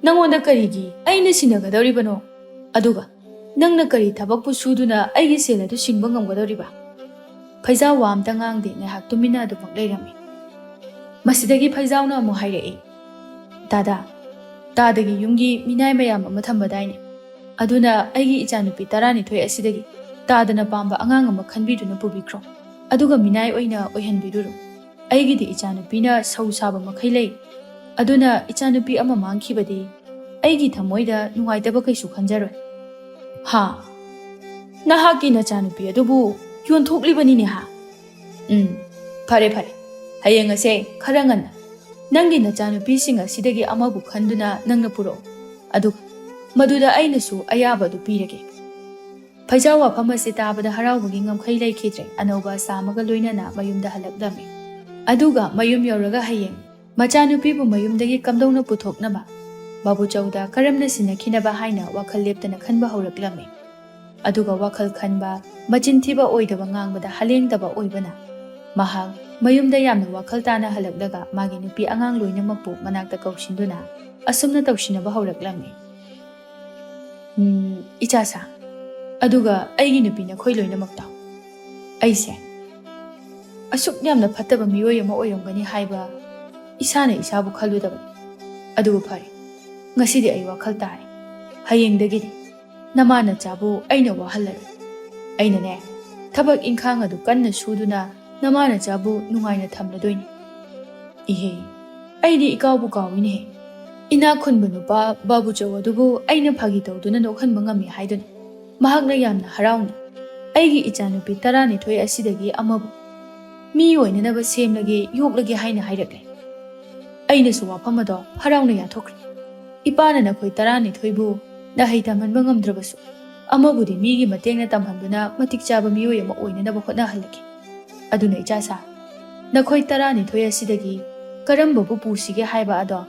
ꯅꯪꯉꯣꯟꯗ ꯀꯔꯤꯒꯤ ꯑꯩꯅ ꯁꯤꯟꯅꯒꯗꯧꯔꯤꯕꯅꯣ? ꯑꯗꯨꯒ ꯅꯪꯅ ꯀꯔꯤ ꯊꯕꯛꯄꯨ ꯁꯨꯗꯨꯅ ꯑꯩꯒꯤ ꯁꯦꯜ ꯑꯗꯨ ꯁꯤꯡꯕ ꯉꯝꯒꯗꯧꯔꯤꯕ?" ꯐꯩꯖꯥꯎ ꯋꯥ ꯑꯝꯇ ꯉꯥꯡꯗꯦ, ꯉꯥꯏꯍꯥꯛ ꯇꯨꯃꯤꯟꯅ ꯑꯗꯨꯃꯛ ꯂꯩꯔꯝꯃꯤ꯫ ꯃꯁꯤꯗꯒꯤ ꯐꯩꯖꯥꯎꯅ ꯑꯃꯨꯛ ꯍꯥꯏꯔꯛꯏ, "ꯗꯥꯗꯥ, ꯇꯥꯗꯒꯤ ꯌꯨꯝꯒꯤ ꯃꯤꯅꯥꯏ ꯃꯌꯥꯝ ꯑꯃ ꯊꯝꯕꯗꯥꯏꯅꯦ? ꯑꯗꯨꯅ ꯑꯩꯒꯤ ꯏꯆꯥꯅꯨꯄꯤ ꯇꯔꯥꯅꯤꯊꯣꯏ ꯑꯁꯤꯗꯒꯤ ꯇꯥꯗꯅ ꯄꯥꯝꯕ ꯑꯉꯥꯡ ꯑꯃ ꯈꯟꯕꯤꯗꯨꯅ ꯄꯨꯕꯤꯈ꯭ꯔꯣ꯫ ꯑꯗꯨꯒ ꯃꯤꯅꯥꯏ ꯑꯣꯏꯅ ꯑꯣꯏꯍꯟꯕꯤꯔꯨꯔꯣ꯫ ꯑꯩꯒꯤꯗꯤ ꯏꯆꯥꯅꯨꯄꯤꯅ ꯁꯧ ꯁꯥꯕ ꯃꯈꯩ ꯂꯩ꯫ ꯑꯗꯨꯅ ꯏꯆꯥꯅꯨꯄꯤ ꯑꯃ ꯃꯥꯡꯈꯤꯕꯗꯤ ꯑꯩꯒꯤ ꯊꯃꯣꯏꯗ ꯅꯨꯡꯉꯥꯏꯇꯕ ꯀꯩꯁꯨ ꯈꯟꯖꯔꯣꯏ꯫" "ꯍꯥ? ꯅꯍꯥꯛꯀꯤ ꯅꯆꯥꯅꯨꯄꯤ ꯑꯗꯨꯕꯨ ꯌꯣꯟꯊꯣꯛꯂꯤꯕꯅꯤꯅꯦ ꯍꯥ? ꯎꯝ, ꯐꯔꯦ, ꯐꯔꯦ꯫ ꯍꯌꯦꯡ ꯑꯁꯦ ꯈꯔ ꯉꯟꯅ ꯅꯪꯒꯤ ꯅꯆꯥꯅꯨꯄꯤꯁꯤꯡ ꯑꯁꯤꯗꯒꯤ ꯑꯃꯕꯨ ꯈꯟꯗꯨꯅ ꯅꯪꯅ ꯄꯨꯔꯛꯎ꯫ ꯑꯗꯨꯒ ꯃꯗꯨꯗ ꯑꯩꯅꯁꯨ ꯑꯌꯥꯕ ꯑꯗꯨ ꯄꯤꯔꯒꯦ꯫" ꯐꯩꯖꯥꯎ ꯋꯥꯐꯝ ꯑꯁꯤ ꯇꯥꯕꯗ ꯍꯔꯥꯎꯕꯒꯤ ꯉꯝꯈꯩ ꯂꯩꯈꯤꯗ꯭ꯔꯦ꯫ ꯑꯅꯧꯕ ꯑꯁꯥ ꯑꯃꯒ ꯂꯣꯏꯅꯅ ꯃꯌꯨꯝꯗ ꯍꯜꯂꯛꯂꯝꯃꯤ꯫ ꯑꯗꯨꯒ ꯃꯌꯨꯝ ꯌꯧꯔꯒ ꯍꯌꯦꯡ ꯃꯆꯥꯅꯨꯄꯤꯕꯨ ꯃꯌꯨꯝꯗꯒꯤ ꯀꯝꯗꯧꯅ ꯄꯨꯊꯣꯛꯅꯕ, ꯕꯥꯕꯨꯆꯧꯗ ꯀꯔꯝꯅ ꯁꯤꯟꯅꯈꯤꯅꯕ ꯍꯥꯏꯅ ꯋꯥꯈꯜ ꯂꯦꯞꯇꯅ ꯈꯟꯕ ꯍꯧꯔꯛꯂꯝꯃꯤ꯫ ꯑꯗꯨꯒ ꯋꯥꯈꯜ ꯈꯟꯕ, ꯃꯆꯤꯟ ꯊꯤꯕ ꯑꯣꯏꯗꯕ ꯉꯥꯡꯕꯗ ꯍꯂꯦꯡꯗꯕ ꯑꯣꯏꯕꯅ, ꯃꯍꯥꯛ ꯃꯌꯨꯝꯗ ꯌꯥꯝꯅ ꯋꯥꯈꯜ ꯇꯥꯅ ꯍꯜꯂꯛꯂꯒ ꯃꯥꯒꯤ ꯅꯨꯄꯤ ꯑꯉꯥꯡ ꯂꯣꯏꯅꯃꯛꯄꯨ ꯃꯅꯥꯛꯇ ꯀꯧꯁꯤꯟꯗꯨꯅ ꯑꯁꯨꯝꯅ ꯇꯧꯁꯤꯟꯅꯕ ꯍꯧꯔꯛꯂꯝꯃꯤ꯫ "ꯎꯝ, ꯏꯆꯥꯁꯥ, ꯑꯗꯨꯒ ꯑꯩꯒꯤ ꯅꯨꯄꯤ ꯅꯈꯣꯏ ꯂꯣꯏꯅꯃꯛꯇꯣ, ꯑꯩꯁꯦ ꯑꯁꯨꯛ ꯌꯥꯝꯅ ꯐꯠꯇꯕ ꯃꯤꯑꯣꯏ ꯑꯃ ꯑꯣꯏꯔꯝꯒꯅꯤ ꯍꯥꯏꯕ ꯏꯁꯥꯅ ꯏꯁꯥꯕꯨ ꯈꯜꯂꯨꯗꯕꯅꯤ꯫ ꯑꯗꯨꯕꯨ ꯐꯔꯦ, ꯉꯁꯤꯗꯤ ꯑꯩ ꯋꯥꯈꯜ ꯇꯥꯔꯦ꯫ ꯍꯌꯦꯡꯗꯒꯤꯗꯤ ꯅꯃꯥ ꯅꯆꯥꯕꯨ ꯑꯩꯅ ꯋꯥꯍꯜꯂꯔꯣꯏ꯫ ꯑꯩꯅꯅꯦ, ꯊꯕꯛ ꯏꯪꯈꯥꯡ ꯑꯗꯨ ꯀꯟꯅ ꯁꯨꯗꯨꯅ ꯅꯃꯥ ꯅꯆꯥꯕꯨ ꯅꯨꯡꯉꯥꯏꯅ ꯊꯝꯂꯗꯣꯏꯅꯤ꯫ ꯏꯍꯦ, ꯑꯩꯗꯤ ꯏꯀꯥꯎꯕꯨ ꯀꯥꯎꯏꯅꯦꯍꯦ꯫ ꯏꯅꯥꯛ ꯈꯨꯟꯕ ꯅꯨꯄꯥ ꯕꯥꯕꯨꯆꯧ ꯑꯗꯨꯕꯨ ꯑꯩꯅ ꯐꯥꯒꯤ ꯇꯧꯗꯨꯅ ꯅꯣꯛꯍꯟꯕ ꯉꯝꯃꯤ ꯍꯥꯏꯗꯨꯅ ꯃꯍꯥꯛꯅ ꯌꯥꯝꯅ ꯍꯔꯥꯎꯅ ꯑꯩꯒꯤ ꯏꯆꯥꯅꯨꯄꯤ ꯇꯔꯥꯅꯤꯊꯣꯏ ꯑꯁꯤꯗꯒꯤ ꯑꯃꯕꯨ ꯃꯤ ꯑꯣꯏꯅꯅꯕ ꯁꯦꯝꯂꯒꯦ, ꯌꯣꯛꯂꯒꯦ ꯍꯥꯏꯅ ꯍꯥꯏꯔꯛꯂꯦ꯫ ꯑꯩꯅꯁꯨ ꯋꯥꯐꯝ ꯑꯗꯣ ꯍꯔꯥꯎꯅ ꯌꯥꯊꯣꯛꯈ꯭ꯔꯦ꯫ ꯏꯄꯥꯅ ꯅꯈꯣꯏ ꯇꯔꯥꯅꯤꯊꯣꯏꯕꯨ ꯅꯍꯩ ꯇꯝꯍꯟꯕ ꯉꯝꯗ꯭ꯔꯕꯁꯨ, ꯑꯃꯕꯨꯗꯤ ꯃꯤꯒꯤ ꯃꯇꯦꯡꯅ ꯇꯝꯍꯟꯗꯨꯅ ꯃꯇꯤꯛ ꯆꯥꯕ ꯃꯤꯑꯣꯏ ꯑꯃ ꯑꯣꯏꯅꯅꯕ ꯍꯣꯠꯅꯍꯜꯂꯒꯦ꯫ ꯑꯗꯨꯅ ꯏꯆꯥꯁꯥ, ꯅꯈꯣꯏ ꯇꯔꯥꯅꯤꯊꯣꯏ ꯑꯁꯤꯗꯒꯤ ꯀꯔꯝꯕꯕꯨ ꯄꯨꯁꯤꯒꯦ ꯍꯥꯏꯕ ꯑꯗꯣ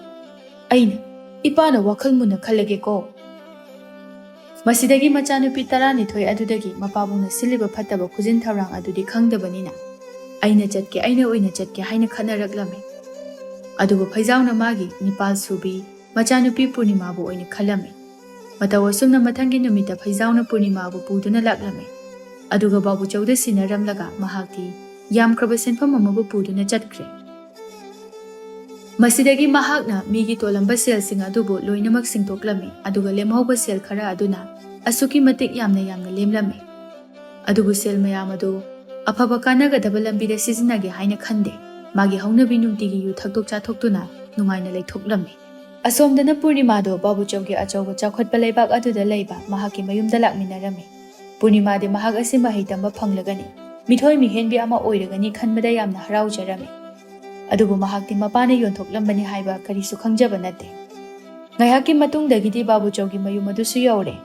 ꯑꯩꯅ, ꯏꯄꯥꯅ ꯋꯥꯈꯜ ꯃꯨꯟꯅ ꯈꯜꯂꯒꯦꯀꯣ꯫ ꯃꯁꯤꯗꯒꯤ ꯃꯆꯥꯅꯨꯄꯤ ꯇꯔꯥꯅꯤꯊꯣꯏ ꯑꯗꯨꯗꯒꯤ ꯃꯄꯥꯕꯨꯡꯅ ꯁꯤꯜꯂꯤꯕ ꯐꯠꯇꯕ ꯈꯨꯖꯤꯟ ꯊꯧꯔꯥꯡ ꯑꯗꯨꯗꯤ ꯈꯪꯗꯕꯅꯤꯅ, ꯑꯩꯅ ꯆꯠꯀꯦ, ꯑꯩꯅ ꯑꯣꯏꯅ ꯆꯠꯀꯦ ꯍꯥꯏꯅ ꯈꯠꯅꯔꯛꯂꯝꯃꯤ꯫ ꯑꯗꯨꯕꯨ ꯐꯩꯖꯥꯎꯅ ꯃꯥꯒꯤ ꯅꯤꯄꯥꯜ ꯁꯨꯕꯤ ꯃꯆꯥꯅꯨꯄꯤ ꯄꯨꯔꯅꯤꯃꯥꯕꯨ ꯑꯣꯏꯅ ꯈꯜꯂꯝꯃꯤ꯫ ꯃꯇꯧ ꯑꯁꯨꯝꯅ ꯃꯊꯪꯒꯤ ꯅꯨꯃꯤꯠꯇ ꯐꯩꯖꯥꯎꯅ ꯄꯨꯔꯅꯤꯃꯥꯕꯨ ꯄꯨꯗꯨꯅ ꯂꯥꯛꯂꯝꯃꯤ꯫ ꯑꯗꯨꯒ ꯕꯥꯕꯨꯆꯧꯗ ꯁꯤꯟꯅꯔꯝꯂꯒ ꯃꯍꯥꯛꯇꯤ ꯌꯥꯝꯈ꯭ꯔꯕ ꯁꯦꯟꯐꯝ ꯑꯃꯕꯨ ꯄꯨꯗꯨꯅ ꯆꯠꯈ꯭ꯔꯦ꯫ ꯃꯁꯤꯗꯒꯤ ꯃꯍꯥꯛꯅ ꯃꯤꯒꯤ ꯇꯣꯜꯂꯝꯕ ꯁꯦꯜꯁꯤꯡ ꯑꯗꯨꯕꯨ ꯂꯣꯏꯅꯃꯛ ꯁꯤꯡꯗꯣꯛꯂꯝꯃꯤ, ꯑꯗꯨꯒ ꯂꯦꯝꯍꯧꯕ ꯁꯦꯜ ꯈꯔ ꯑꯗꯨꯅ ꯑꯁꯨꯛꯀꯤ ꯃꯇꯤꯛ ꯌꯥꯝꯅ ꯌꯥꯝꯅ ꯂꯦꯝꯂꯝꯃꯤ꯫ ꯑꯗꯨꯕꯨ ꯁꯦꯜ ꯃꯌꯥꯝ ꯑꯗꯨ ꯑꯐꯕ ꯀꯥꯟꯅꯒꯗꯕ ꯂꯝꯕꯤꯗ ꯁꯤꯖꯤꯟꯅꯒꯦ ꯍꯥꯏꯅ ꯈꯟꯗꯦ꯫ ꯃꯥꯒꯤ ꯍꯧꯅꯕꯤ ꯅꯨꯡꯇꯤꯒꯤ ꯌꯨ ꯊꯛꯇꯣꯛ ꯆꯥꯊꯣꯛꯇꯨꯅ ꯅꯨꯡꯉꯥꯏꯅ ꯂꯩꯊꯣꯛꯂꯝꯃꯤ꯫ ꯑꯁꯣꯝꯗꯅ ꯄꯨꯔꯅꯤꯃꯥꯗꯣ ꯕꯥꯕꯨꯆꯧꯒꯤ ꯑꯆꯧꯕ ꯆꯥꯎꯈꯠꯄ ꯂꯩꯕꯥꯛ ꯑꯗꯨꯗ ꯂꯩꯕ ꯃꯍꯥꯛꯀꯤ ꯃꯌꯨꯝꯗ ꯂꯥꯛꯃꯤꯟꯅꯔꯝꯃꯤ꯫ ꯄꯨꯔꯅꯤꯃꯥꯗꯤ ꯃꯍꯥꯛ ꯑꯁꯤ ꯃꯍꯩ ꯇꯝꯕ ꯐꯪꯂꯒꯅꯤ, ꯃꯤꯊꯣꯏ ꯃꯤꯍꯦꯟꯕꯤ ꯑꯃ ꯑꯣꯏꯔꯒꯅꯤ ꯈꯟꯕꯗ ꯌꯥꯝꯅ ꯍꯔꯥꯎꯖꯔꯝꯃꯤ꯫ ꯑꯗꯨꯕꯨ ꯃꯍꯥꯛꯇꯤ ꯃꯄꯥꯅ ꯌꯣꯟꯊꯣꯛꯂꯝꯕꯅꯤ ꯍꯥꯏꯕ ꯀꯔꯤꯁꯨ ꯈꯪꯖꯕ ꯅꯠꯇꯦ꯫ ꯉꯥꯏꯍꯥꯛꯀꯤ ꯃꯇꯨꯡꯗꯒꯤꯗꯤ ꯕꯥꯕꯨꯆꯧꯒꯤ ꯃꯌꯨꯝ ꯑꯗꯨꯁꯨ ꯌꯧꯔꯦ꯫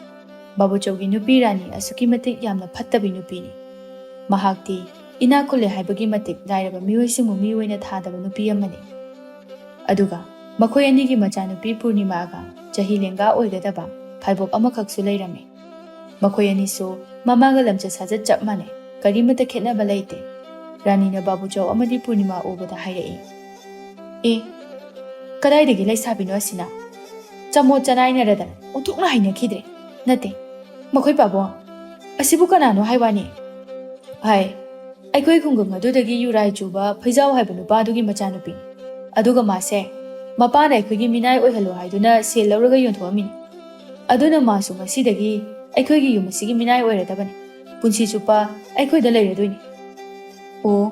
ꯕꯥꯕꯨꯆꯧꯒꯤ ꯅꯨꯄꯤ ꯔꯥꯅꯤ ꯑꯁꯨꯛꯀꯤ ꯃꯇꯤꯛ ꯌꯥꯝꯅ ꯐꯠꯇꯕꯤ ꯅꯨꯄꯤꯅꯤ꯫ ꯃꯍꯥꯛꯇꯤ ꯏꯅꯥꯛ ꯈꯨꯜꯂꯦ ꯍꯥꯏꯕꯒꯤ ꯃꯇꯤꯛ ꯂꯥꯏꯔꯕ ꯃꯤꯑꯣꯏꯁꯤꯡꯕꯨ ꯃꯤ ꯑꯣꯏꯅ ꯊꯥꯗꯕ ꯅꯨꯄꯤ ꯑꯃꯅꯤ꯫ ꯑꯗꯨꯒ ꯃꯈꯣꯏ ꯑꯅꯤꯒꯤ ꯃꯆꯥꯅꯨꯄꯤ ꯄꯨꯔꯅꯤꯃꯥꯒ ꯆꯍꯤ ꯂꯦꯡꯒꯥ ꯑꯣꯏꯒꯗꯕ ꯐꯥꯏꯕꯣꯛ ꯑꯃꯈꯛꯁꯨ ꯂꯩꯔꯝꯃꯤ꯫ ꯃꯈꯣꯏ ꯑꯅꯤꯁꯨ ꯃꯃꯥꯒ ꯂꯝꯆꯠ ꯁꯥꯖꯠ ꯆꯞ ꯃꯥꯟꯅꯩ, ꯀꯔꯤꯃꯠꯇ ꯈꯦꯠꯅꯕ ꯂꯩꯇꯦ꯫ ꯔꯥꯅꯤꯅ ꯕꯥꯕꯨꯆꯧ ꯑꯃꯗꯤ ꯄꯨꯔꯅꯤꯃꯥ ꯎꯕꯗ ꯍꯥꯏꯔꯛꯏ, "ꯑꯦ, ꯀꯗꯥꯏꯗꯒꯤ ꯂꯩꯁꯥꯕꯤꯅꯣ ꯑꯁꯤꯅ? ꯆꯃꯣꯠ ꯆꯅꯥꯏꯅꯔꯗꯅ ꯑꯣꯟꯊꯣꯛꯅ ꯍꯩꯅꯈꯤꯗ꯭ꯔꯦ꯫ ꯅꯠꯇꯦ, ꯃꯈꯣꯏ ꯄꯥꯕꯨꯡ, ꯑꯁꯤꯕꯨ ꯀꯅꯥꯅꯣ ꯍꯥꯏ ꯋꯥꯅꯤ?" ꯍꯥꯏ꯫ ꯑꯩꯈꯣꯏ ꯈꯨꯡꯒꯪ ꯑꯗꯨꯗꯒꯤ ꯌꯨꯔꯥꯏ ꯆꯨꯕ ꯐꯩꯖꯥꯎ ꯍꯥꯏꯕ ꯅꯨꯄꯥ ꯑꯗꯨꯒꯤ ꯃꯆꯥꯅꯨꯄꯤꯅꯤ꯫ ꯑꯗꯨꯒ ꯃꯥꯁꯦ ꯃꯄꯥꯅ ꯑꯩꯈꯣꯏꯒꯤ ꯃꯤꯅꯥꯏ ꯑꯣꯏꯍꯜꯂꯣ ꯍꯥꯏꯗꯨꯅ ꯁꯦꯜ ꯂꯧꯔꯒ ꯌꯣꯟꯊꯣꯛꯑꯝꯃꯤꯅꯤ꯫ ꯑꯗꯨꯅ ꯃꯥꯁꯨ ꯉꯁꯤꯗꯒꯤ ꯑꯩꯈꯣꯏꯒꯤ ꯌꯨꯝ ꯑꯁꯤꯒꯤ ꯃꯤꯅꯥꯏ ꯑꯣꯏꯔꯗꯕꯅꯤ꯫ ꯄꯨꯟꯁꯤ ꯆꯨꯞꯄ ꯑꯩꯈꯣꯏꯗ ꯂꯩꯔꯗꯣꯏꯅꯤ꯫ ꯑꯣ,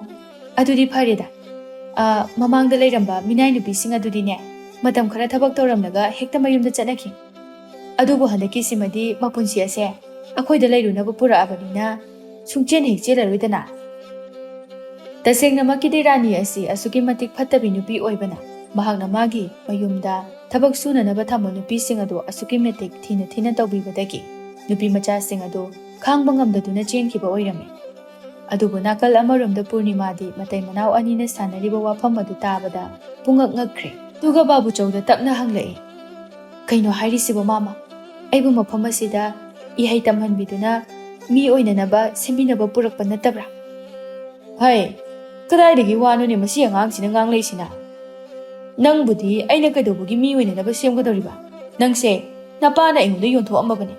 ꯑꯗꯨꯗꯤ ꯐꯔꯦꯗ꯫ ꯑꯥ, ꯃꯃꯥꯡꯗ ꯂꯩꯔꯝꯕ ꯃꯤꯅꯥꯏ ꯅꯨꯄꯤꯁꯤꯡ ꯑꯗꯨꯗꯤꯅꯦ, ꯃꯇꯝ ꯈꯔ ꯊꯕꯛ ꯇꯧꯔꯝꯂꯒ ꯍꯦꯛꯇ ꯃꯌꯨꯝꯗ ꯆꯠꯅꯈꯤ꯫ ꯑꯗꯨꯕꯨ ꯍꯟꯗꯛꯀꯤꯁꯤꯃꯗꯤ ꯃꯄꯨꯟꯁꯤ ꯑꯁꯦ ꯑꯩꯈꯣꯏꯗ ꯂꯩꯔꯨꯅꯕ ꯄꯨꯔꯛꯑꯕꯅꯤꯅ ꯁꯨꯡꯆꯦꯟ ꯍꯦꯛ ꯆꯦꯜꯂꯔꯣꯏꯗꯅ꯫ ꯇꯁꯦꯡꯅꯃꯛꯀꯤꯗꯤ ꯔꯥꯅꯤ ꯑꯁꯤ ꯑꯁꯨꯛꯀꯤ ꯃꯇꯤꯛ ꯐꯠꯇꯕꯤ ꯅꯨꯄꯤ ꯑꯣꯏꯕꯅ, ꯃꯍꯥꯛꯅ ꯃꯥꯒꯤ ꯃꯌꯨꯝꯗ ꯊꯕꯛ ꯁꯨꯅꯅꯕ ꯊꯝꯕ ꯅꯨꯄꯤꯁꯤꯡ ꯑꯗꯨ ꯑꯁꯨꯛꯀꯤ ꯃꯇꯤꯛ ꯊꯤꯅ ꯊꯤꯅ ꯇꯧꯕꯤꯕꯗꯒꯤ ꯅꯨꯄꯤ ꯃꯆꯥꯁꯤꯡ ꯑꯗꯨ ꯈꯥꯡꯕ ꯉꯝꯗꯗꯨꯅ ꯆꯦꯟꯈꯤꯕ ꯑꯣꯏꯔꯝꯃꯤ꯫ ꯑꯗꯨꯕꯨ ꯅꯥꯀꯜ ꯑꯃꯔꯣꯝꯗ ꯄꯨꯔꯅꯤꯃꯥꯗꯤ ꯃꯇꯩ ꯃꯅꯥꯎ ꯑꯅꯤꯅ ꯁꯥꯟꯅꯔꯤꯕ ꯋꯥꯐꯝ ꯑꯗꯨ ꯇꯥꯕꯗ ꯄꯨꯡꯉꯛ ꯉꯛꯈ꯭ꯔꯦ꯫ ꯑꯗꯨꯒ ꯕꯥꯕꯨꯆꯧꯗ ꯇꯞꯅ ꯍꯪꯂꯛꯏ, "ꯀꯩꯅꯣ ꯍꯥꯏꯔꯤꯁꯤꯕꯣ ꯃꯥꯃ? ꯑꯩꯕꯨ ꯃꯐꯝ ꯑꯁꯤꯗ ꯏꯍꯩ ꯇꯝꯍꯟꯕꯤꯗꯨꯅ ꯃꯤ ꯑꯣꯏꯅꯅꯕ ꯁꯦꯝꯕꯤꯅꯕ ꯄꯨꯔꯛꯄ ꯅꯠꯇꯕ꯭ꯔꯥ?" "ꯍꯩ, ꯀꯗꯥꯏꯗꯒꯤ ꯋꯥꯅꯣꯅꯦ ꯃꯁꯤ ꯑꯉꯥꯡꯁꯤꯅ ꯉꯥꯡꯂꯛꯏꯁꯤꯅ? ꯅꯪꯕꯨꯗꯤ ꯑꯩꯅ ꯀꯩꯗꯧꯕꯒꯤ ꯃꯤ ꯑꯣꯏꯅꯅꯕ ꯁꯦꯝꯒꯗꯧꯔꯤꯕ? ꯅꯪꯁꯦ ꯅꯄꯥꯅ ꯑꯩꯉꯣꯟꯗ ꯌꯣꯟꯊꯣꯛꯑꯝꯃꯕꯅꯤ,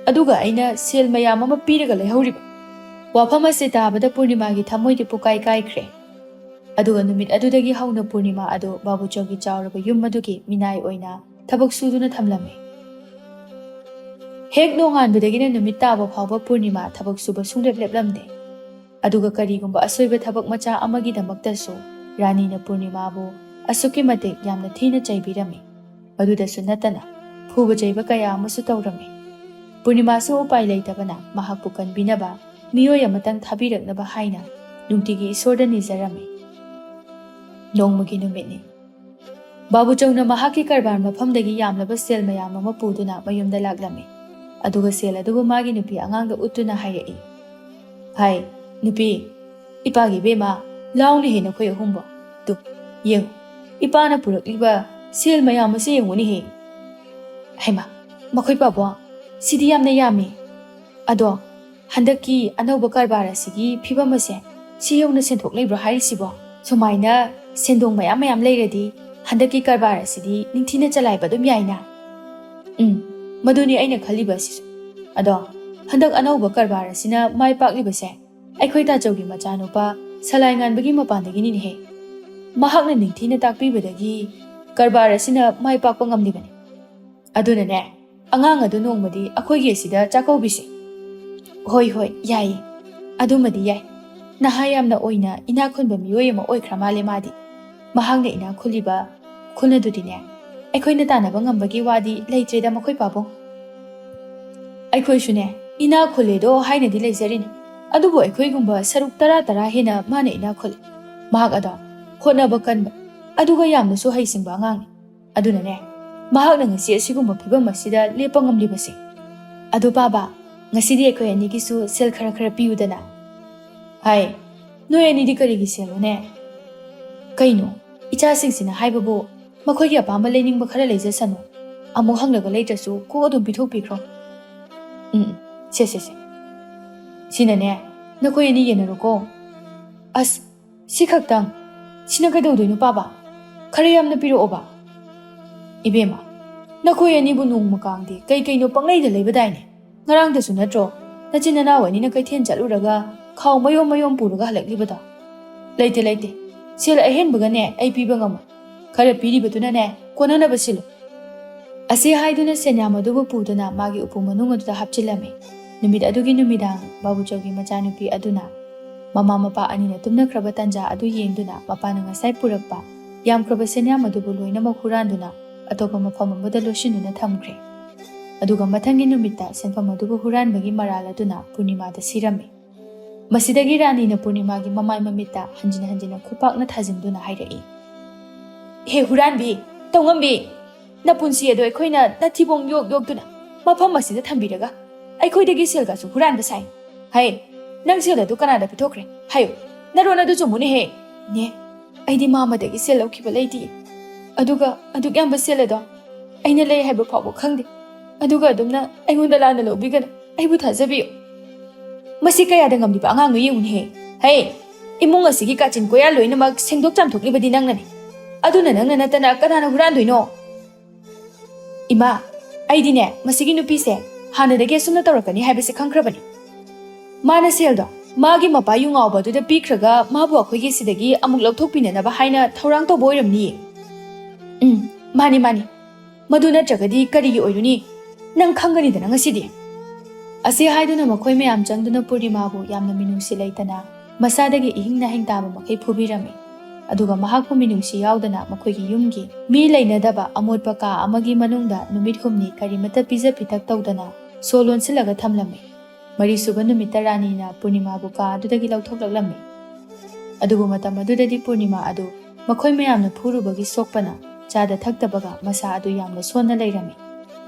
ꯑꯗꯨꯒ ꯑꯩꯅ ꯁꯦꯜ ꯃꯌꯥꯝ ꯑꯃ ꯄꯤꯔꯒ ꯂꯩꯍꯧꯔꯤꯕ?" ꯋꯥꯐꯝ ꯑꯁꯤ ꯇꯥꯕꯗ ꯄꯨꯔꯅꯤꯃꯥꯒꯤ ꯊꯃꯣꯏꯗꯤ ꯄꯨꯀꯥꯏ ꯀꯥꯏꯈ꯭ꯔꯦ꯫ ꯑꯗꯨꯒ ꯅꯨꯃꯤꯠ ꯑꯗꯨꯗꯒꯤ ꯍꯧꯅ ꯄꯨꯔꯅꯤꯃꯥ ꯑꯗꯨ ꯕꯥꯕꯨꯆꯧꯒꯤ ꯆꯥꯎꯔꯕ ꯌꯨꯝ ꯑꯗꯨꯒꯤ ꯃꯤꯅꯥꯏ ꯑꯣꯏꯅ ꯊꯕꯛ ꯁꯨꯗꯨꯅ ꯊꯝꯂꯝꯃꯤ꯫ ꯍꯦꯛ ꯅꯣꯡꯉꯥꯟꯕꯗꯒꯤꯅ ꯅꯨꯃꯤꯠ ꯇꯥꯕ ꯐꯥꯎꯕ ꯄꯨꯔꯅꯤꯃꯥ ꯊꯕꯛ ꯁꯨꯕ ꯁꯨꯡꯂꯦꯞ ꯂꯦꯞꯂꯝꯗꯦ꯫ ꯑꯗꯨꯒ ꯀꯔꯤꯒꯨꯝꯕ ꯑꯁꯣꯏꯕ ꯊꯕꯛ ꯃꯆꯥ ꯑꯃꯒꯤꯗꯃꯛꯇꯁꯨ ꯔꯥꯅꯤꯅ ꯄꯨꯔꯅꯤꯃꯥꯕꯨ ꯑꯁꯨꯛꯀꯤ ꯃꯇꯤꯛ ꯌꯥꯝꯅ ꯊꯤꯅ ꯆꯩꯕꯤꯔꯝꯃꯤ꯫ ꯃꯗꯨꯗꯁꯨ ꯅꯠꯇꯅ ꯐꯨꯕ ꯆꯩꯕ ꯀꯌꯥ ꯑꯃꯁꯨ ꯇꯧꯔꯝꯃꯤ꯫ ꯄꯨꯔꯅꯤꯃꯥꯁꯨ ꯎꯄꯥꯏ ꯂꯩꯇꯕꯅ ꯃꯍꯥꯛꯄꯨ ꯀꯟꯕꯤꯅꯕ ꯃꯤꯑꯣꯏ ꯑꯃꯇꯪ ꯊꯥꯕꯤꯔꯛꯅꯕ ꯍꯥꯏꯅ ꯅꯨꯡꯇꯤꯒꯤ ꯏꯁꯣꯔꯗ ꯅꯤꯖꯔꯝꯃꯤ꯫ ꯅꯣꯡꯃꯒꯤ ꯅꯨꯃꯤꯠꯅꯤ꯫ ꯕꯥꯕꯨꯆꯧꯅ ꯃꯍꯥꯛꯀꯤ ꯀꯔꯕꯥꯔ ꯃꯐꯝꯗꯒꯤ ꯌꯥꯝꯂꯕ ꯁꯦꯜ ꯃꯌꯥꯝ ꯑꯃ ꯄꯨꯗꯨꯅ ꯃꯌꯨꯝꯗ ꯂꯥꯛꯂꯝꯃꯤ꯫ ꯑꯗꯨꯒ ꯁꯦꯜ ꯑꯗꯨꯕꯨ ꯃꯥꯒꯤ ꯅꯨꯄꯤ ꯑꯉꯥꯡꯗ ꯎꯠꯇꯨꯅ ꯍꯥꯏꯔꯛꯏ, "ꯍꯥꯏ, ꯅꯨꯄꯤ, ꯏꯄꯥꯒꯤ ꯏꯕꯦꯝꯃ, ꯂꯥꯎꯅꯦꯍꯦ ꯅꯈꯣꯏ ꯑꯍꯨꯝꯕꯣ꯫ ꯇꯨ, ꯌꯦꯡꯉꯨ, ꯏꯄꯥꯅ ꯄꯨꯔꯛꯂꯤꯕ ꯁꯦꯜ ꯃꯌꯥꯝ ꯑꯁꯤ ꯌꯦꯡꯉꯨꯅꯦꯍꯦ꯫ ꯍꯩꯃꯥ, ꯃꯈꯣꯏ ꯄꯥꯕꯣ, ꯁꯤꯗꯤ ꯌꯥꯝꯅ ꯌꯥꯝꯃꯤ꯫ ꯑꯗꯣ ꯍꯟꯗꯛꯀꯤ ꯑꯅꯧꯕ ꯀꯔꯕꯥꯔ ꯑꯁꯤꯒꯤ ꯐꯤꯕꯝ ꯑꯁꯦ ꯁꯤ ꯌꯧꯅ ꯁꯦꯟꯊꯣꯛ ꯂꯩꯕ꯭ꯔꯣ ꯍꯥꯏꯔꯤꯁꯤꯕꯣ? ꯁꯨꯃꯥꯏꯅ ꯁꯦꯟꯗꯣꯡ ꯃꯌꯥꯝ ꯃꯌꯥꯝ ꯂꯩꯔꯗꯤ ꯍꯟꯗꯛꯀꯤ ꯀꯔꯕꯥꯔ ꯑꯁꯤꯗꯤ ꯅꯤꯡꯊꯤꯅ ꯆꯂꯥꯏꯕ ꯑꯗꯨꯝ ꯌꯥꯏꯅ?" "ꯎꯝ, ꯃꯗꯨꯅꯤ ꯑꯩꯅ ꯈꯜꯂꯤꯕ ꯑꯁꯤꯁꯨ꯫ ꯑꯗꯣ ꯍꯟꯗꯛ ꯑꯅꯧꯕ ꯀꯔꯕꯥꯔ ꯑꯁꯤꯅ ꯃꯥꯏ ꯄꯥꯛꯂꯤꯕꯁꯦ ꯑꯩꯈꯣꯏ ꯇꯥꯆꯧꯒꯤ ꯃꯆꯥꯅꯨꯄꯥ ꯁꯂꯥꯏ ꯉꯥꯟꯕꯒꯤ ꯃꯄꯥꯟꯗꯒꯤꯅꯤꯅꯦꯍꯦ꯫ ꯃꯍꯥꯛꯅ ꯅꯤꯡꯊꯤꯅ ꯇꯥꯛꯄꯤꯕꯗꯒꯤ ꯀꯔꯕꯥꯔ ꯑꯁꯤꯅ ꯃꯥꯏ ꯄꯥꯛꯄ ꯉꯝꯂꯤꯕꯅꯤ꯫ ꯑꯗꯨꯅꯅꯦ, ꯑꯉꯥꯡ ꯑꯗꯨ ꯅꯣꯡꯃꯗꯤ ꯑꯩꯈꯣꯏꯒꯤ ꯑꯁꯤꯗ ꯆꯥꯛꯀꯧꯕꯤꯁꯤ꯫" ꯍꯣꯏ, ꯍꯣꯏ, ꯌꯥꯏꯌꯦ꯫ ꯑꯗꯨꯃꯗꯤ ꯌꯥꯏ꯫ ꯅꯍꯥ ꯌꯥꯝꯅ ꯑꯣꯏꯅ ꯏꯅꯥꯛ ꯈꯨꯟꯕ ꯃꯤꯑꯣꯏ ꯑꯃ ꯑꯣꯏꯈ꯭ꯔ ꯃꯥꯜꯂꯦ ꯃꯥꯗꯤ꯫ ꯃꯍꯥꯛꯅ ꯏꯅꯥꯛ ꯈꯨꯜꯂꯤꯕ ꯈꯨꯜ ꯑꯗꯨꯗꯤꯅꯦ, ꯑꯩꯈꯣꯏꯅ ꯇꯥꯟꯅꯕ ꯉꯝꯕꯒꯤ ꯋꯥꯗꯤ ꯂꯩꯇ꯭ꯔꯦꯗ ꯃꯈꯣꯏ ꯄꯥꯕꯨꯡ꯫ ꯑꯩꯈꯣꯏꯁꯨꯅꯦ, ꯏꯅꯥꯛ ꯈꯨꯜꯂꯦꯗꯣ ꯍꯥꯏꯅꯗꯤ ꯂꯩꯖꯔꯤꯅꯤ, ꯑꯗꯨꯕꯨ ꯑꯩꯈꯣꯏꯒꯨꯝꯕ ꯁꯔꯨꯛ ꯇꯔꯥ ꯇꯔꯥ ꯍꯦꯟꯅ ꯃꯥꯅ ꯏꯅꯥꯛ ꯈꯨꯜꯂꯤ꯫ ꯃꯍꯥꯛ ꯑꯗꯣ ꯍꯣꯠꯅꯕ ꯀꯟꯕ, ꯑꯗꯨꯒ ꯌꯥꯝꯅꯁꯨ ꯍꯩꯁꯤꯡꯕ ꯑꯉꯥꯡꯅꯤ꯫ ꯑꯗꯨꯅꯅꯦ, ꯃꯍꯥꯛꯅ ꯉꯁꯤ ꯑꯁꯤꯒꯨꯝꯕ ꯐꯤꯕꯝ ꯑꯁꯤꯗ ꯂꯦꯞꯄ ꯉꯝꯂꯤꯕꯁꯦ꯫ ꯑꯗꯣ ꯄꯥꯕ, ꯉꯁꯤꯗꯤ ꯑꯩꯈꯣꯏ ꯑꯅꯤꯒꯤꯁꯨ ꯁꯦꯜ ꯈꯔ ꯈꯔ ꯄꯤꯌꯨꯗꯅ꯫ ꯍꯥꯏ, ꯅꯣꯏ ꯑꯅꯤꯗꯤ ꯀꯔꯤꯒꯤ ꯁꯦꯜꯅꯣꯅꯦ? ꯀꯩꯅꯣ, ꯏꯆꯥꯁꯤꯡꯁꯤꯅ ꯍꯥꯏꯕꯕꯨ ꯃꯈꯣꯏꯒꯤ ꯑꯄꯥꯝꯕ ꯂꯩꯅꯤꯡꯕ ꯈꯔ ꯂꯩꯖꯁꯅꯨ꯫ ꯑꯃꯨꯛ ꯍꯪꯂꯒ ꯂꯩꯇ꯭ꯔꯁꯨ ꯀꯣꯛ ꯑꯗꯨꯝ ꯄꯤꯊꯣꯛꯄꯤꯈ꯭ꯔꯣ꯫ ꯎꯝ, ꯁꯦ, ꯁꯦ, ꯁꯦ꯫ ꯁꯤꯅꯅꯦ, ꯅꯈꯣꯏ ꯑꯅꯤ ꯌꯦꯟꯅꯔꯣꯀꯣ꯫ ꯑꯁ, ꯁꯤ ꯈꯛꯇꯪ? ꯁꯤꯅ ꯀꯩꯗꯧꯗꯣꯏꯅꯣ ꯄꯥꯕ? ꯈꯔ ꯌꯥꯝꯅ ꯄꯤꯔꯛꯑꯣꯕ꯫ ꯏꯕꯦꯝꯃ, ꯅꯈꯣꯏ ꯑꯅꯤꯕꯨ ꯅꯣꯡꯃ ꯀꯥꯡꯗꯤ ꯀꯩ ꯀꯩꯅꯣ ꯄꯪꯂꯩꯗ ꯂꯩꯕꯗꯥꯏꯅꯦ? ꯉꯔꯥꯡꯗꯁꯨ ꯅꯠꯇ꯭ꯔꯣ ꯅꯆꯤꯟ ꯅꯅꯥꯎ ꯑꯅꯤꯅ ꯀꯩꯊꯦꯜ ꯆꯠꯂꯨꯔꯒ ꯈꯥꯎ ꯃꯌꯣꯝ ꯃꯌꯣꯝ ꯄꯨꯔꯒ ꯍꯜꯂꯛꯂꯤꯕꯗꯣ? ꯂꯩꯇꯦ, ꯂꯩꯇꯦ꯫ ꯁꯦꯜ ꯑꯍꯦꯟꯕꯒꯅꯦ ꯑꯩ ꯄꯤꯕ ꯉꯝꯃꯣꯏ꯫ ꯈꯔ ꯄꯤꯔꯤꯕꯗꯨꯅꯅꯦ ꯀꯣꯟꯅꯅꯕ ꯁꯤꯜꯂꯨ꯫ ꯑꯁꯤ ꯍꯥꯏꯗꯨꯅ ꯁꯦꯟꯌꯥꯝ ꯑꯗꯨꯕꯨ ꯄꯨꯗꯨꯅ ꯃꯥꯒꯤ ꯎꯄꯨ ꯃꯅꯨꯡ ꯑꯗꯨꯗ ꯍꯥꯞꯆꯤꯜꯂꯝꯃꯤ꯫ ꯅꯨꯃꯤꯠ ꯑꯗꯨꯒꯤ ꯅꯨꯃꯤꯗꯥꯡ ꯕꯥꯕꯨꯆꯧꯒꯤ ꯃꯆꯥꯅꯨꯄꯤ ꯑꯗꯨꯅ ꯃꯃꯥ ꯃꯄꯥ ꯑꯅꯤꯅ ꯇꯨꯝꯅꯈ꯭ꯔꯕ ꯇꯥꯟꯖꯥ ꯑꯗꯨ ꯌꯦꯡꯗꯨꯅ ꯃꯄꯥꯅ ꯉꯁꯥꯏ ꯄꯨꯔꯛꯄ ꯌꯥꯝꯈ꯭ꯔꯕ ꯁꯦꯟꯌꯥꯝ ꯑꯗꯨꯕꯨ ꯂꯣꯏꯅꯃꯛ ꯍꯨꯔꯥꯟꯗꯨꯅ ꯑꯇꯣꯞꯄ ꯃꯐꯝ ꯑꯃꯗ ꯂꯣꯠꯁꯤꯟꯗꯨꯅ ꯊꯝꯈ꯭ꯔꯦ꯫ ꯑꯗꯨꯒ ꯃꯊꯪꯒꯤ ꯅꯨꯃꯤꯠꯇ ꯁꯦꯟꯐꯝ ꯑꯗꯨꯕꯨ ꯍꯨꯔꯥꯟꯕꯒꯤ ꯃꯔꯥꯜ ꯑꯗꯨꯅ ꯄꯨꯔꯅꯤꯃꯥꯗ ꯁꯤꯔꯝꯃꯤ꯫ ꯃꯁꯤꯗꯒꯤ ꯔꯥꯅꯤꯅ ꯄꯨꯔꯅꯤꯃꯥꯒꯤ ꯃꯃꯥꯏ ꯃꯃꯤꯠꯇ ꯍꯟꯖꯤꯟ ꯍꯟꯖꯤꯟꯅ ꯈꯨꯄꯥꯛꯅ ꯊꯥꯖꯤꯟꯗꯨꯅ ꯍꯥꯏꯔꯛꯏ, "ꯍꯦ ꯍꯨꯔꯥꯟꯕꯤ, ꯇꯧꯉꯝꯕꯤ, ꯅꯄꯨꯟꯁꯤ ꯑꯗꯣ ꯑꯩꯈꯣꯏꯅ ꯅꯊꯤꯕꯣꯡ ꯌꯣꯛ ꯌꯣꯛꯇꯨꯅ ꯃꯐꯝ ꯑꯁꯤꯗ ꯊꯝꯕꯤꯔꯒ ꯑꯩꯈꯣꯏꯗꯒꯤ ꯁꯦꯜꯒꯁꯨ ꯍꯨꯔꯥꯟꯕ ꯁꯥꯏ꯫ ꯍꯩ, ꯅꯪ ꯁꯦꯜ ꯑꯗꯨ ꯀꯅꯥꯗ ꯄꯤꯊꯣꯛꯈ꯭ꯔꯦ? ꯍꯥꯏꯌꯨ, ꯅꯔꯣꯟ ꯑꯗꯨ ꯆꯨꯝꯃꯨꯅꯦꯍꯦ꯫ ꯅꯦ, ꯑꯩꯗꯤ ꯃꯥꯃꯗꯒꯤ ꯁꯦꯜ ꯂꯧꯈꯤꯕ ꯂꯩꯇꯤꯌꯦ꯫ ꯑꯗꯨꯒ ꯑꯗꯨꯛ ꯌꯥꯝꯕ ꯁꯦꯜ ꯑꯗꯣ ꯑꯩꯅ ꯂꯩ ꯍꯥꯏꯕ ꯐꯥꯎꯕ ꯈꯪꯗꯦ꯫ ꯑꯗꯨꯒ ꯑꯗꯨꯝꯅ ꯑꯩꯉꯣꯟꯗ ꯂꯥꯟꯅ ꯂꯧꯕꯤꯒꯅꯨ꯫ ꯑꯩꯕꯨ ꯊꯥꯖꯕꯤꯌꯨ꯫ ꯃꯁꯤ ꯀꯌꯥꯗ ꯉꯝꯂꯤꯕ ꯑꯉꯥꯡꯅꯣ ꯌꯦꯡꯉꯨꯅꯦꯍꯦ꯫ ꯍꯩ, ꯏꯃꯨꯡ ꯑꯁꯤꯒꯤ ꯀꯥꯆꯤꯟ ꯀꯣꯌꯥ ꯂꯣꯏꯅꯃꯛ ꯁꯦꯡꯗꯣꯛ ꯆꯥꯝꯊꯣꯛꯂꯤꯕꯗꯤ ꯅꯪꯅꯅꯤ꯫ ꯑꯗꯨꯅ ꯅꯪꯅ ꯅꯠꯇꯅ ꯀꯅꯥꯅ ꯍꯨꯔꯥꯟꯗꯣꯏꯅꯣ?" "ꯏꯃꯥ, ꯑꯩꯗꯤꯅꯦ, ꯃꯁꯤꯒꯤ ꯅꯨꯄꯤꯁꯦ ꯍꯥꯟꯅꯗꯒꯤ ꯑꯁꯨꯝꯅ ꯇꯧꯔꯛꯀꯅꯤ ꯍꯥꯏꯕꯁꯦ ꯈꯪꯈ꯭ꯔꯕꯅꯤ꯫ ꯃꯥꯅ ꯁꯦꯜꯗꯣ ꯃꯥꯒꯤ ꯃꯄꯥ ꯌꯨ ꯉꯥꯎꯕ ꯑꯗꯨꯗ ꯄꯤꯈ꯭ꯔꯒ ꯃꯥꯕꯨ ꯑꯩꯈꯣꯏꯒꯤ ꯁꯤꯗꯒꯤ ꯑꯃꯨꯛ ꯂꯧꯊꯣꯛꯄꯤꯅꯅꯕ ꯍꯥꯏꯅ ꯊꯧꯔꯥꯡ ꯇꯧꯕ ꯑꯣꯏꯔꯝꯅꯤꯌꯦ꯫" "ꯎꯝ, ꯃꯥꯅꯤ, ꯃꯥꯅꯤ꯫ ꯃꯗꯨ ꯅꯠꯇ꯭ꯔꯒꯗꯤ ꯀꯔꯤꯒꯤ ꯑꯣꯏꯔꯨꯅꯤ? ꯅꯪ ꯈꯪꯒꯅꯤꯗꯅ ꯉꯁꯤꯗꯤ꯫" ꯑꯁꯤ ꯍꯥꯏꯗꯨꯅ ꯃꯈꯣꯏ ꯃꯌꯥꯝ ꯆꯪꯗꯨꯅ ꯄꯨꯔꯅꯤꯃꯥꯕꯨ ꯌꯥꯝꯅ ꯃꯤꯅꯨꯡꯁꯤ ꯂꯩꯇꯅ ꯃꯁꯥꯗꯒꯤ ꯏꯍꯤꯡ ꯅꯥꯍꯤꯡ ꯇꯥꯕ ꯃꯈꯩ ꯐꯨꯕꯤꯔꯝꯃꯤ꯫ ꯑꯗꯨꯒ ꯃꯍꯥꯛꯄꯨ ꯃꯤꯅꯨꯡꯁꯤ ꯌꯥꯎꯗꯅ ꯃꯈꯣꯏꯒꯤ ꯌꯨꯝꯒꯤ ꯃꯤ ꯂꯩꯅꯗꯕ ꯑꯃꯣꯠꯄ ꯀꯥ ꯑꯃꯒꯤ ꯃꯅꯨꯡꯗ ꯅꯨꯃꯤꯠ ꯍꯨꯝꯅꯤ ꯀꯔꯤꯃꯠꯇ ꯄꯤꯖ ꯄꯤꯊꯛ ꯇꯧꯗꯅ ꯁꯣ ꯂꯣꯟꯁꯤꯜꯂꯒ ꯊꯝꯂꯝꯃꯤ꯫ ꯃꯔꯤꯁꯨꯕ ꯅꯨꯃꯤꯠꯇ ꯔꯥꯅꯤꯅ ꯄꯨꯔꯅꯤꯃꯥꯕꯨ ꯀꯥ ꯑꯗꯨꯗꯒꯤ ꯂꯧꯊꯣꯛꯂꯛꯂꯝꯃꯤ꯫ ꯑꯗꯨꯕꯨ ꯃꯇꯝ ꯑꯗꯨꯗꯗꯤ ꯄꯨꯔꯅꯤꯃꯥ ꯑꯗꯨ ꯃꯈꯣꯏ ꯃꯌꯥꯝꯅ ꯐꯨꯔꯨꯕꯒꯤ ꯁꯣꯛꯄꯅ ꯆꯥꯗ ꯊꯛꯇꯕꯒ ꯃꯁꯥ ꯑꯗꯨ ꯌꯥꯝꯅ ꯁꯣꯟꯅ ꯂꯩꯔꯝꯃꯤ꯫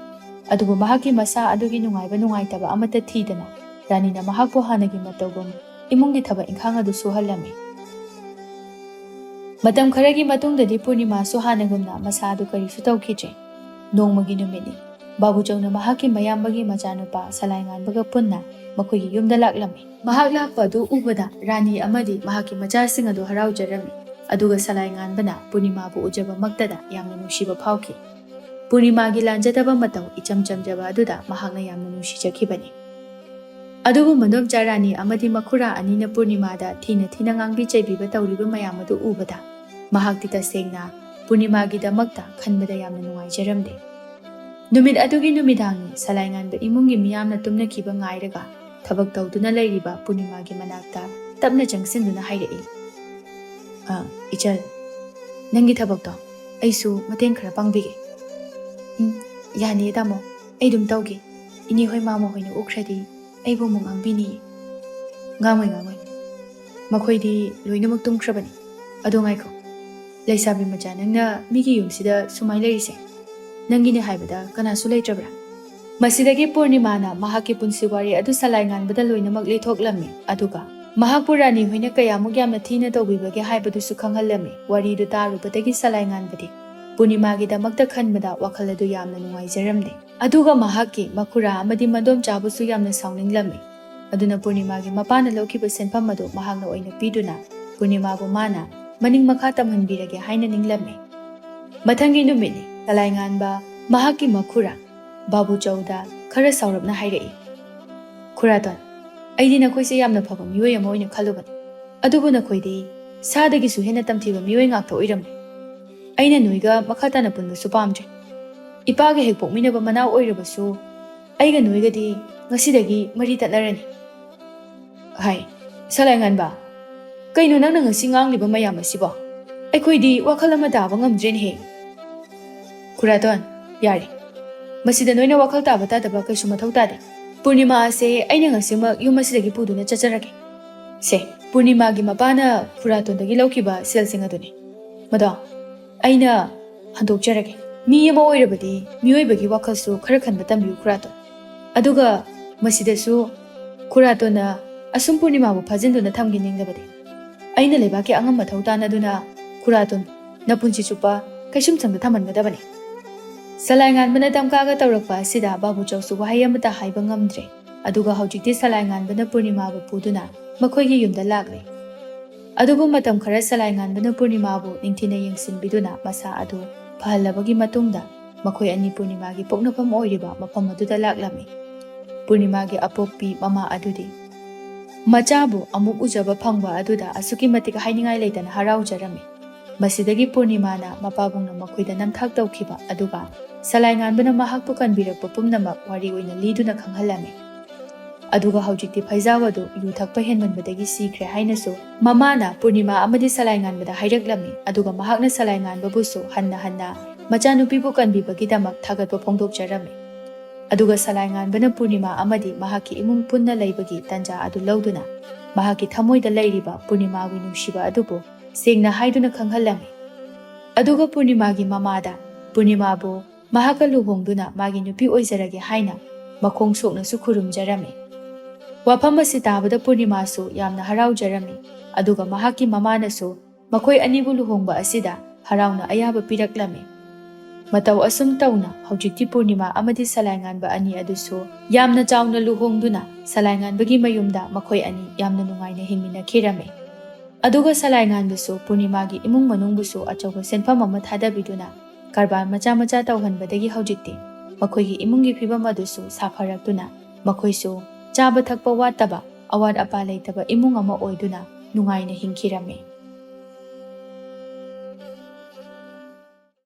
ꯑꯗꯨꯕꯨ ꯃꯍꯥꯛꯀꯤ ꯃꯁꯥ ꯑꯗꯨꯒꯤ ꯅꯨꯡꯉꯥꯏꯕ ꯅꯨꯡꯉꯥꯏꯇꯕ ꯑꯃꯠꯇ ꯊꯤꯗꯅ ꯔꯥꯅꯤꯅ ꯃꯍꯥꯛꯄꯨ ꯍꯥꯟꯅꯒꯤ ꯃꯇꯧꯒꯨꯝ ꯏꯃꯨꯡꯒꯤ ꯊꯕꯛ ꯏꯪꯈꯥꯡ ꯑꯗꯨ ꯁꯨꯍꯜꯂꯝꯃꯤ꯫ ꯃꯇꯝ ꯈꯔꯒꯤ ꯃꯇꯨꯡꯗꯗꯤ ꯄꯨꯔꯅꯤꯃꯥꯁꯨ ꯍꯥꯟꯅꯒꯨꯝꯅ ꯃꯁꯥ ꯑꯗꯨ ꯀꯔꯤꯁꯨ ꯇꯧꯈꯤꯗ꯭ꯔꯦ꯫ ꯅꯣꯡꯃꯒꯤ ꯅꯨꯃꯤꯠꯅꯤ꯫ ꯕꯥꯕꯨꯆꯧꯅ ꯃꯍꯥꯛꯀꯤ ꯃꯌꯥꯝꯕꯒꯤ ꯃꯆꯥꯅꯨꯄꯥ ꯁꯂꯥꯏꯉꯥꯟꯕꯒ ꯄꯨꯟꯅ ꯃꯈꯣꯏꯒꯤ ꯌꯨꯝꯗ ꯂꯥꯛꯂꯝꯃꯤ꯫ ꯃꯍꯥꯛ ꯂꯥꯛꯄ ꯑꯗꯨ ꯎꯕꯗ ꯔꯥꯅꯤ ꯑꯃꯗꯤ ꯃꯍꯥꯛꯀꯤ ꯃꯆꯥꯁꯤꯡ ꯑꯗꯨ ꯍꯔꯥꯎꯖꯔꯝꯃꯤ꯫ ꯑꯗꯨꯒ ꯁꯂꯥꯏꯉꯥꯟꯕꯅ ꯄꯨꯔꯅꯤꯃꯥꯕꯨ ꯎꯖꯕꯃꯛꯇꯗ ꯌꯥꯝꯅ ꯅꯨꯡꯁꯤꯕ ꯐꯥꯎꯈꯤ꯫ ꯄꯨꯔꯅꯤꯃꯥꯒꯤ ꯂꯥꯟꯖꯗꯕ ꯃꯇꯧ ꯏꯆꯝ ꯆꯝꯖꯕ ꯑꯗꯨꯗ ꯃꯍꯥꯛꯅ ꯌꯥꯝꯅ ꯅꯨꯡꯁꯤꯖꯈꯤꯕꯅꯤ꯫ ꯑꯗꯨꯕꯨ ꯃꯗꯣꯝꯆꯥ ꯔꯥꯅꯤ ꯑꯃꯗꯤ ꯃꯈꯨꯔꯥ ꯑꯅꯤꯅ ꯄꯨꯔꯅꯤꯃꯥꯗ ꯊꯤꯅ ꯊꯤꯅ ꯉꯥꯡꯕꯤ ꯆꯩꯕꯤꯕ ꯇꯧꯔꯤꯕ ꯃꯌꯥꯝ ꯑꯗꯨ ꯎꯕꯗ ꯃꯍꯥꯛꯇꯤ ꯇꯁꯦꯡꯅ ꯄꯨꯔꯅꯤꯃꯥꯒꯤꯗꯃꯛꯇ ꯈꯟꯕꯗ ꯌꯥꯝꯅ ꯅꯨꯡꯉꯥꯏꯖꯔꯝꯗꯦ꯫ ꯅꯨꯃꯤꯠ ꯑꯗꯨꯒꯤ ꯅꯨꯃꯤꯗꯥꯡꯅꯤ꯫ ꯁꯂꯥꯏꯉꯥꯟꯕ ꯏꯃꯨꯡꯒꯤ ꯃꯤꯌꯥꯝꯅ ꯇꯨꯝꯅꯈꯤꯕ ꯉꯥꯏꯔꯒ ꯊꯕꯛ ꯇꯧꯗꯨꯅ ꯂꯩꯔꯤꯕ ꯄꯨꯔꯅꯤꯃꯥꯒꯤ ꯃꯅꯥꯛꯇ ꯇꯞꯅ ꯆꯪꯁꯤꯟꯗꯨꯅ ꯍꯥꯏꯔꯛꯏ, "ꯑ, ꯏꯆꯜ, ꯅꯪꯒꯤ ꯊꯕꯛꯇꯣ ꯑꯩꯁꯨ ꯃꯇꯦꯡ ꯈꯔ ꯄꯥꯡꯕꯤꯒꯦ꯫" "ꯎꯝ, ꯌꯥꯅꯤꯌꯦ ꯇꯥꯃꯣ, ꯑꯩ ꯑꯗꯨꯝ ꯇꯧꯒꯦ꯫ ꯏꯅꯦ ꯍꯣꯏ ꯃꯥꯃ ꯍꯣꯏꯅ ꯎꯈ꯭ꯔꯗꯤ ꯑꯩꯕꯨ ꯑꯃꯨꯛ ꯉꯥꯡꯕꯤꯅꯤꯌꯦ꯫" "ꯉꯥꯡꯉꯣꯏ, ꯉꯥꯡꯉꯣꯏ꯫ ꯃꯈꯣꯏꯗꯤ ꯂꯣꯏꯅꯃꯛ ꯇꯨꯝꯈ꯭ꯔꯕꯅꯤ꯫ ꯑꯗꯣ ꯉꯥꯏꯈꯣ, ꯂꯩꯁꯥꯕꯤ ꯃꯆꯥ, ꯅꯪꯅ ꯃꯤꯒꯤ ꯌꯨꯝꯁꯤꯗ ꯁꯨꯃꯥꯏ ꯂꯩꯔꯤꯁꯦ, ꯅꯪꯒꯤꯅꯦ ꯍꯥꯏꯕꯗ ꯀꯅꯥꯁꯨ ꯂꯩꯇ꯭ꯔꯕ꯭ꯔꯥ?" ꯃꯁꯤꯗꯒꯤ ꯄꯨꯔꯅꯤꯃꯥꯅ ꯃꯍꯥꯛꯀꯤ ꯄꯨꯟꯁꯤ ꯋꯥꯔꯤ ꯑꯗꯨ ꯁꯂꯥꯏꯉꯥꯟꯕꯗ ꯂꯣꯏꯅꯃꯛ ꯂꯤꯊꯣꯛꯂꯝꯃꯤ꯫ ꯑꯗꯨꯒ ꯃꯍꯥꯛꯄꯨ ꯔꯥꯅꯤ ꯍꯣꯏꯅ ꯀꯌꯥꯃꯨꯛ ꯌꯥꯝꯅ ꯊꯤꯅ ꯇꯧꯕꯤꯕꯒꯦ ꯍꯥꯏꯕꯗꯨꯁꯨ ꯈꯪꯍꯜꯂꯝꯃꯤ꯫ ꯋꯥꯔꯤꯗꯨ ꯇꯥꯔꯨꯕꯗꯒꯤ ꯁꯂꯥꯏꯉꯥꯟꯕꯗꯤ ꯄꯨꯔꯅꯤꯃꯥꯒꯤꯗꯃꯛꯇ ꯈꯟꯕꯗ ꯋꯥꯈꯜ ꯑꯗꯨ ꯌꯥꯝꯅ ꯅꯨꯡꯉꯥꯏꯖꯔꯝꯗꯦ꯫ ꯑꯗꯨꯒ ꯃꯍꯥꯛꯀꯤ ꯃꯈꯨꯔꯥ ꯑꯃꯗꯤ ꯃꯗꯣꯝꯆꯥꯕꯨꯁꯨ ꯌꯥꯝꯅ ꯁꯥꯎꯅꯤꯡꯂꯝꯃꯤ꯫ ꯑꯗꯨꯅ ꯄꯨꯔꯅꯤꯃꯥꯒꯤ ꯃꯄꯥꯅ ꯂꯧꯈꯤꯕ ꯁꯦꯟꯐꯝ ꯑꯗꯨ ꯃꯍꯥꯛꯅ ꯑꯣꯏꯅ ꯄꯤꯗꯨꯅ ꯄꯨꯔꯅꯤꯃꯥꯕꯨ ꯃꯥꯅ ꯃꯅꯤꯡ ꯃꯈꯥ ꯇꯝꯍꯟꯕꯤꯔꯒꯦ ꯍꯥꯏꯅ ꯅꯤꯡꯂꯝꯃꯤ꯫ ꯃꯊꯪꯒꯤ ꯅꯨꯃꯤꯠꯅꯤ꯫ ꯁꯂꯥꯏꯉꯥꯟꯕ ꯃꯍꯥꯛꯀꯤ ꯃꯈꯨꯔꯥ ꯕꯥꯕꯨꯆꯧꯗ ꯈꯔ ꯁꯥꯎꯔꯞꯅ ꯍꯥꯏꯔꯛꯏ, "ꯈꯨꯔꯥꯇꯣꯟ, ꯑꯩꯗꯤ ꯅꯈꯣꯏꯁꯦ ꯌꯥꯝꯅ ꯐꯕ ꯃꯤꯑꯣꯏ ꯑꯃ ꯑꯣꯏꯅ ꯈꯜꯂꯨꯕꯅꯤ꯫ ꯑꯗꯨꯕꯨ ꯅꯈꯣꯏꯗꯤ ꯁꯥꯗꯒꯤꯁꯨ ꯍꯦꯟꯅ ꯇꯝꯊꯤꯕ ꯃꯤꯑꯣꯏ ꯉꯥꯛꯇ ꯑꯣꯏꯔꯝꯃꯤ꯫ ꯑꯩꯅ ꯅꯣꯏꯒ ꯃꯈꯥ ꯇꯥꯅ ꯄꯨꯟꯕꯁꯨ ꯄꯥꯝꯗ꯭ꯔꯦ꯫ ꯏꯄꯥꯒ ꯍꯦꯛ ꯄꯣꯛꯃꯤꯟꯅꯕ ꯃꯅꯥꯎ ꯑꯣꯏꯔꯕꯁꯨ ꯑꯩꯒ ꯅꯣꯏꯒꯗꯤ ꯉꯁꯤꯗꯒꯤ ꯃꯔꯤ ꯇꯠꯅꯔꯅꯤ꯫ ꯍꯥꯏ, ꯁꯂꯥꯏꯉꯥꯟꯕ, ꯀꯩꯅꯣ ꯅꯪꯅ ꯉꯁꯤ ꯉꯥꯡꯂꯤꯕ ꯃꯌꯥꯝ ꯑꯁꯤꯕꯣ? ꯑꯩꯈꯣꯏꯗꯤ ꯋꯥꯈꯜ ꯑꯃ ꯇꯥꯕ ꯉꯝꯗ꯭ꯔꯦꯅꯦꯍꯦ꯫ ꯈꯨꯔꯥꯇꯣꯟ, ꯌꯥꯔꯦ꯫ ꯃꯁꯤꯗ ꯅꯣꯏꯅ ꯋꯥꯈꯜ ꯇꯥꯕ ꯇꯥꯗꯕ ꯀꯩꯁꯨ ꯃꯊꯧ ꯇꯥꯗꯦ꯫ ꯄꯨꯔꯅꯤꯃꯥ ꯑꯁꯦ ꯑꯩꯅ ꯉꯁꯤꯃꯛ ꯌꯨꯝ ꯑꯁꯤꯗꯒꯤ ꯄꯨꯗꯨꯅ ꯆꯠꯆꯔꯒꯦ꯫ ꯁꯦ, ꯄꯨꯔꯅꯤꯃꯥꯒꯤ ꯃꯄꯥꯅ ꯈꯨꯔꯥꯇꯣꯟꯗꯒꯤ ꯂꯧꯈꯤꯕ ꯁꯦꯜꯁꯤꯡ ꯑꯗꯨꯅꯤ꯫ ꯃꯗꯣ, ꯑꯩꯅ ꯍꯟꯗꯣꯛꯆꯔꯒꯦ꯫ ꯃꯤ ꯑꯃ ꯑꯣꯏꯔꯕꯗꯤ ꯃꯤꯑꯣꯏꯕꯒꯤ ꯋꯥꯈꯜꯁꯨ ꯈꯔ ꯈꯟꯕ ꯇꯝꯕꯤꯌꯨ ꯈꯨꯔꯥꯇꯣꯟ꯫ ꯑꯗꯨꯒ ꯃꯁꯤꯗꯁꯨ ꯈꯨꯔꯥꯇꯣꯟꯅ ꯑꯁꯨꯝ ꯄꯨꯔꯅꯤꯃꯥꯕꯨ ꯐꯥꯖꯤꯟꯗꯨꯅ ꯊꯝꯈꯤꯅꯤꯡꯗꯕꯗꯤ꯫ ꯑꯩꯅ ꯂꯩꯕꯥꯛꯀꯤ ꯑꯉꯝ ꯃꯊꯧ ꯇꯥꯟꯅꯗꯨꯅ ꯈꯨꯔꯥꯇꯣꯟ ꯅꯄꯨꯟꯁꯤ ꯆꯨꯞꯄ ꯀꯩꯁꯨꯝꯁꯪꯗ ꯊꯝꯍꯟꯒꯗꯕꯅꯤ꯫ ꯁꯂꯥꯏꯉꯥꯟꯕꯅ ꯇꯝꯀꯥꯒ ꯇꯧꯔꯛꯄ ꯑꯁꯤꯗ ꯕꯥꯕꯨꯆꯧꯁꯨ ꯋꯥꯍꯩ ꯑꯃꯠꯇ ꯍꯥꯏꯕ ꯉꯝꯗ꯭ꯔꯦ꯫ ꯑꯗꯨꯒ ꯍꯧꯖꯤꯛꯇꯤ ꯁꯂꯥꯏꯉꯥꯟꯕꯅ ꯄꯨꯔꯅꯤꯃꯥꯕꯨ ꯄꯨꯗꯨꯅ ꯃꯈꯣꯏꯒꯤ ꯌꯨꯝꯗ ꯂꯥꯛꯂꯦ꯫ ꯑꯗꯨꯕꯨ ꯃꯇꯝ ꯈꯔ ꯁꯂꯥꯏꯉꯥꯟꯕꯅ ꯄꯨꯔꯅꯤꯃꯥꯕꯨ ꯅꯤꯡꯊꯤꯅ ꯌꯦꯡꯁꯤꯟꯕꯤꯗꯨꯅ ꯃꯁꯥ ꯑꯗꯨ ꯐꯍꯜꯂꯕꯒꯤ ꯃꯇꯨꯡꯗ ꯃꯈꯣꯏ ꯑꯅꯤ ꯄꯨꯔꯅꯤꯃꯥꯒꯤ ꯄꯣꯛꯅꯐꯝ ꯑꯣꯏꯔꯤꯕ ꯃꯐꯝ ꯑꯗꯨꯗ ꯂꯥꯛꯂꯝꯃꯤ꯫ ꯄꯨꯔꯅꯤꯃꯥꯒꯤ ꯑꯄꯣꯛꯄꯤ ꯃꯃꯥ ꯑꯗꯨꯗꯤ ꯃꯆꯥꯕꯨ ꯑꯃꯨꯛ ꯎꯖꯕ ꯐꯪꯕ ꯑꯗꯨꯗ ꯑꯁꯨꯛꯀꯤ ꯃꯇꯤꯛ ꯍꯥꯏꯅꯤꯡꯉꯥꯏ ꯂꯩꯇꯅ ꯍꯔꯥꯎꯖꯔꯝꯃꯤ꯫ ꯃꯁꯤꯗꯒꯤ ꯄꯨꯔꯅꯤꯃꯥꯅ ꯃꯄꯥꯕꯨꯡꯅ ꯃꯈꯣꯏꯗ ꯅꯝꯊꯥꯛ ꯇꯧꯈꯤꯕ ꯑꯗꯨꯒ ꯁꯂꯥꯏꯉꯥꯟꯕꯅ ꯃꯍꯥꯛꯄꯨ ꯀꯟꯕꯤꯔꯛꯄ ꯄꯨꯝꯅꯃꯛ ꯋꯥꯔꯤ ꯑꯣꯏꯅ ꯂꯤꯗꯨꯅ ꯈꯪꯍꯜꯂꯝꯃꯤ꯫ ꯑꯗꯨꯒ ꯍꯧꯖꯤꯛꯇꯤ ꯐꯩꯖꯥꯎ ꯑꯗꯨ ꯌꯨ ꯊꯛꯄ ꯍꯦꯟꯃꯟꯕꯗꯒꯤ ꯁꯤꯈ꯭ꯔꯦ ꯍꯥꯏꯅꯁꯨ ꯃꯃꯥꯅ ꯄꯨꯔꯅꯤꯃꯥ ꯑꯃꯗꯤ ꯁꯂꯥꯏꯉꯥꯟꯕꯗ ꯍꯥꯏꯔꯛꯂꯝꯃꯤ꯫ ꯑꯗꯨꯒ ꯃꯍꯥꯛꯅ ꯁꯂꯥꯏꯉꯥꯟꯕꯕꯨꯁꯨ ꯍꯟꯅ ꯍꯟꯅ ꯃꯆꯥꯅꯨꯄꯤꯕꯨ ꯀꯟꯕꯤꯕꯒꯤꯗꯃꯛ ꯊꯥꯒꯠꯄ ꯐꯣꯡꯗꯣꯛꯆꯔꯝꯃꯤ꯫ ꯑꯗꯨꯒ ꯁꯂꯥꯏꯉꯥꯟꯕꯅ ꯄꯨꯔꯅꯤꯃꯥ ꯑꯃꯗꯤ ꯃꯍꯥꯛꯀꯤ ꯏꯃꯨꯡ ꯄꯨꯟꯅ ꯂꯩꯕꯒꯤ ꯇꯟꯖꯥ ꯑꯗꯨ ꯂꯧꯗꯨꯅ ꯃꯍꯥꯛꯀꯤ ꯊꯃꯣꯏꯗ ꯂꯩꯔꯤꯕ ꯄꯨꯔꯅꯤꯃꯥꯒꯤ ꯅꯨꯡꯁꯤꯕ ꯑꯗꯨꯕꯨ ꯁꯦꯡꯅ ꯍꯥꯏꯗꯨꯅ ꯈꯪꯍꯜꯂꯝꯃꯤ꯫ ꯑꯗꯨꯒ ꯄꯨꯔꯅꯤꯃꯥꯒꯤ ꯃꯃꯥꯗ ꯄꯨꯔꯅꯤꯃꯥꯕꯨ ꯃꯍꯥꯛꯀ ꯂꯨꯍꯣꯡꯗꯨꯅ ꯃꯥꯒꯤ ꯅꯨꯄꯤ ꯑꯣꯏꯖꯔꯒꯦ ꯍꯥꯏꯅ ꯃꯈꯣꯡ ꯁꯣꯛꯅꯁꯨ ꯈꯨꯔꯨꯝꯖꯔꯝꯃꯤ꯫ ꯋꯥꯐꯝ ꯑꯁꯤ ꯇꯥꯕꯗ ꯄꯨꯔꯅꯤꯃꯥꯁꯨ ꯌꯥꯝꯅ ꯍꯔꯥꯎꯖꯔꯝꯃꯤ꯫ ꯑꯗꯨꯒ ꯃꯍꯥꯛꯀꯤ ꯃꯃꯥꯅꯁꯨ ꯃꯈꯣꯏ ꯑꯅꯤꯕꯨ ꯂꯨꯍꯣꯡꯕ ꯑꯁꯤꯗ ꯍꯔꯥꯎꯅ ꯑꯌꯥꯕ ꯄꯤꯔꯛꯂꯝꯃꯤ꯫ ꯃꯇꯧ ꯑꯁꯨꯝ ꯇꯧꯅ ꯍꯧꯖꯤꯛꯇꯤ ꯄꯨꯔꯅꯤꯃꯥ ꯑꯃꯗꯤ ꯁꯂꯥꯏꯉꯥꯟꯕ ꯑꯅꯤ ꯑꯗꯨꯁꯨ ꯌꯥꯝꯅ ꯆꯥꯎꯅ ꯂꯨꯍꯣꯡꯗꯨꯅ ꯁꯂꯥꯏꯉꯥꯟꯕꯒꯤ ꯃꯌꯨꯝꯗ ꯃꯈꯣꯏ ꯑꯅꯤ ꯌꯥꯝꯅ ꯅꯨꯡꯉꯥꯏꯅ ꯍꯤꯡꯃꯤꯟꯅꯈꯤꯔꯝꯃꯤ꯫ ꯑꯗꯨꯒ ꯁꯂꯥꯏꯉꯥꯟꯕꯁꯨ ꯄꯨꯔꯅꯤꯃꯥꯒꯤ ꯏꯃꯨꯡ ꯃꯅꯨꯡꯕꯨꯁꯨ ꯑꯆꯧꯕ ꯁꯦꯟꯐꯝ ꯑꯃ ꯊꯥꯗꯕꯤꯗꯨꯅ ꯀꯔꯕꯥꯔ ꯃꯆꯥ ꯃꯆꯥ ꯇꯧꯍꯟꯕꯗꯒꯤ ꯍꯧꯖꯤꯛꯇꯤ ꯃꯈꯣꯏꯒꯤ ꯏꯃꯨꯡꯒꯤ ꯐꯤꯕꯝ ꯑꯗꯨꯁꯨ ꯁꯥꯐꯔꯛꯇꯨꯅ ꯃꯈꯣꯏꯁꯨ ꯆꯥꯕ ꯊꯛꯄ ꯋꯥꯠꯇꯕ, ꯑꯋꯥꯠ ꯑꯄꯥ ꯂꯩꯇꯕ ꯏꯃꯨꯡ ꯑꯃ ꯑꯣꯏꯗꯨꯅ ꯅꯨꯡꯉꯥꯏꯅ ꯍꯤꯡꯈꯤꯔꯝꯃꯤ꯫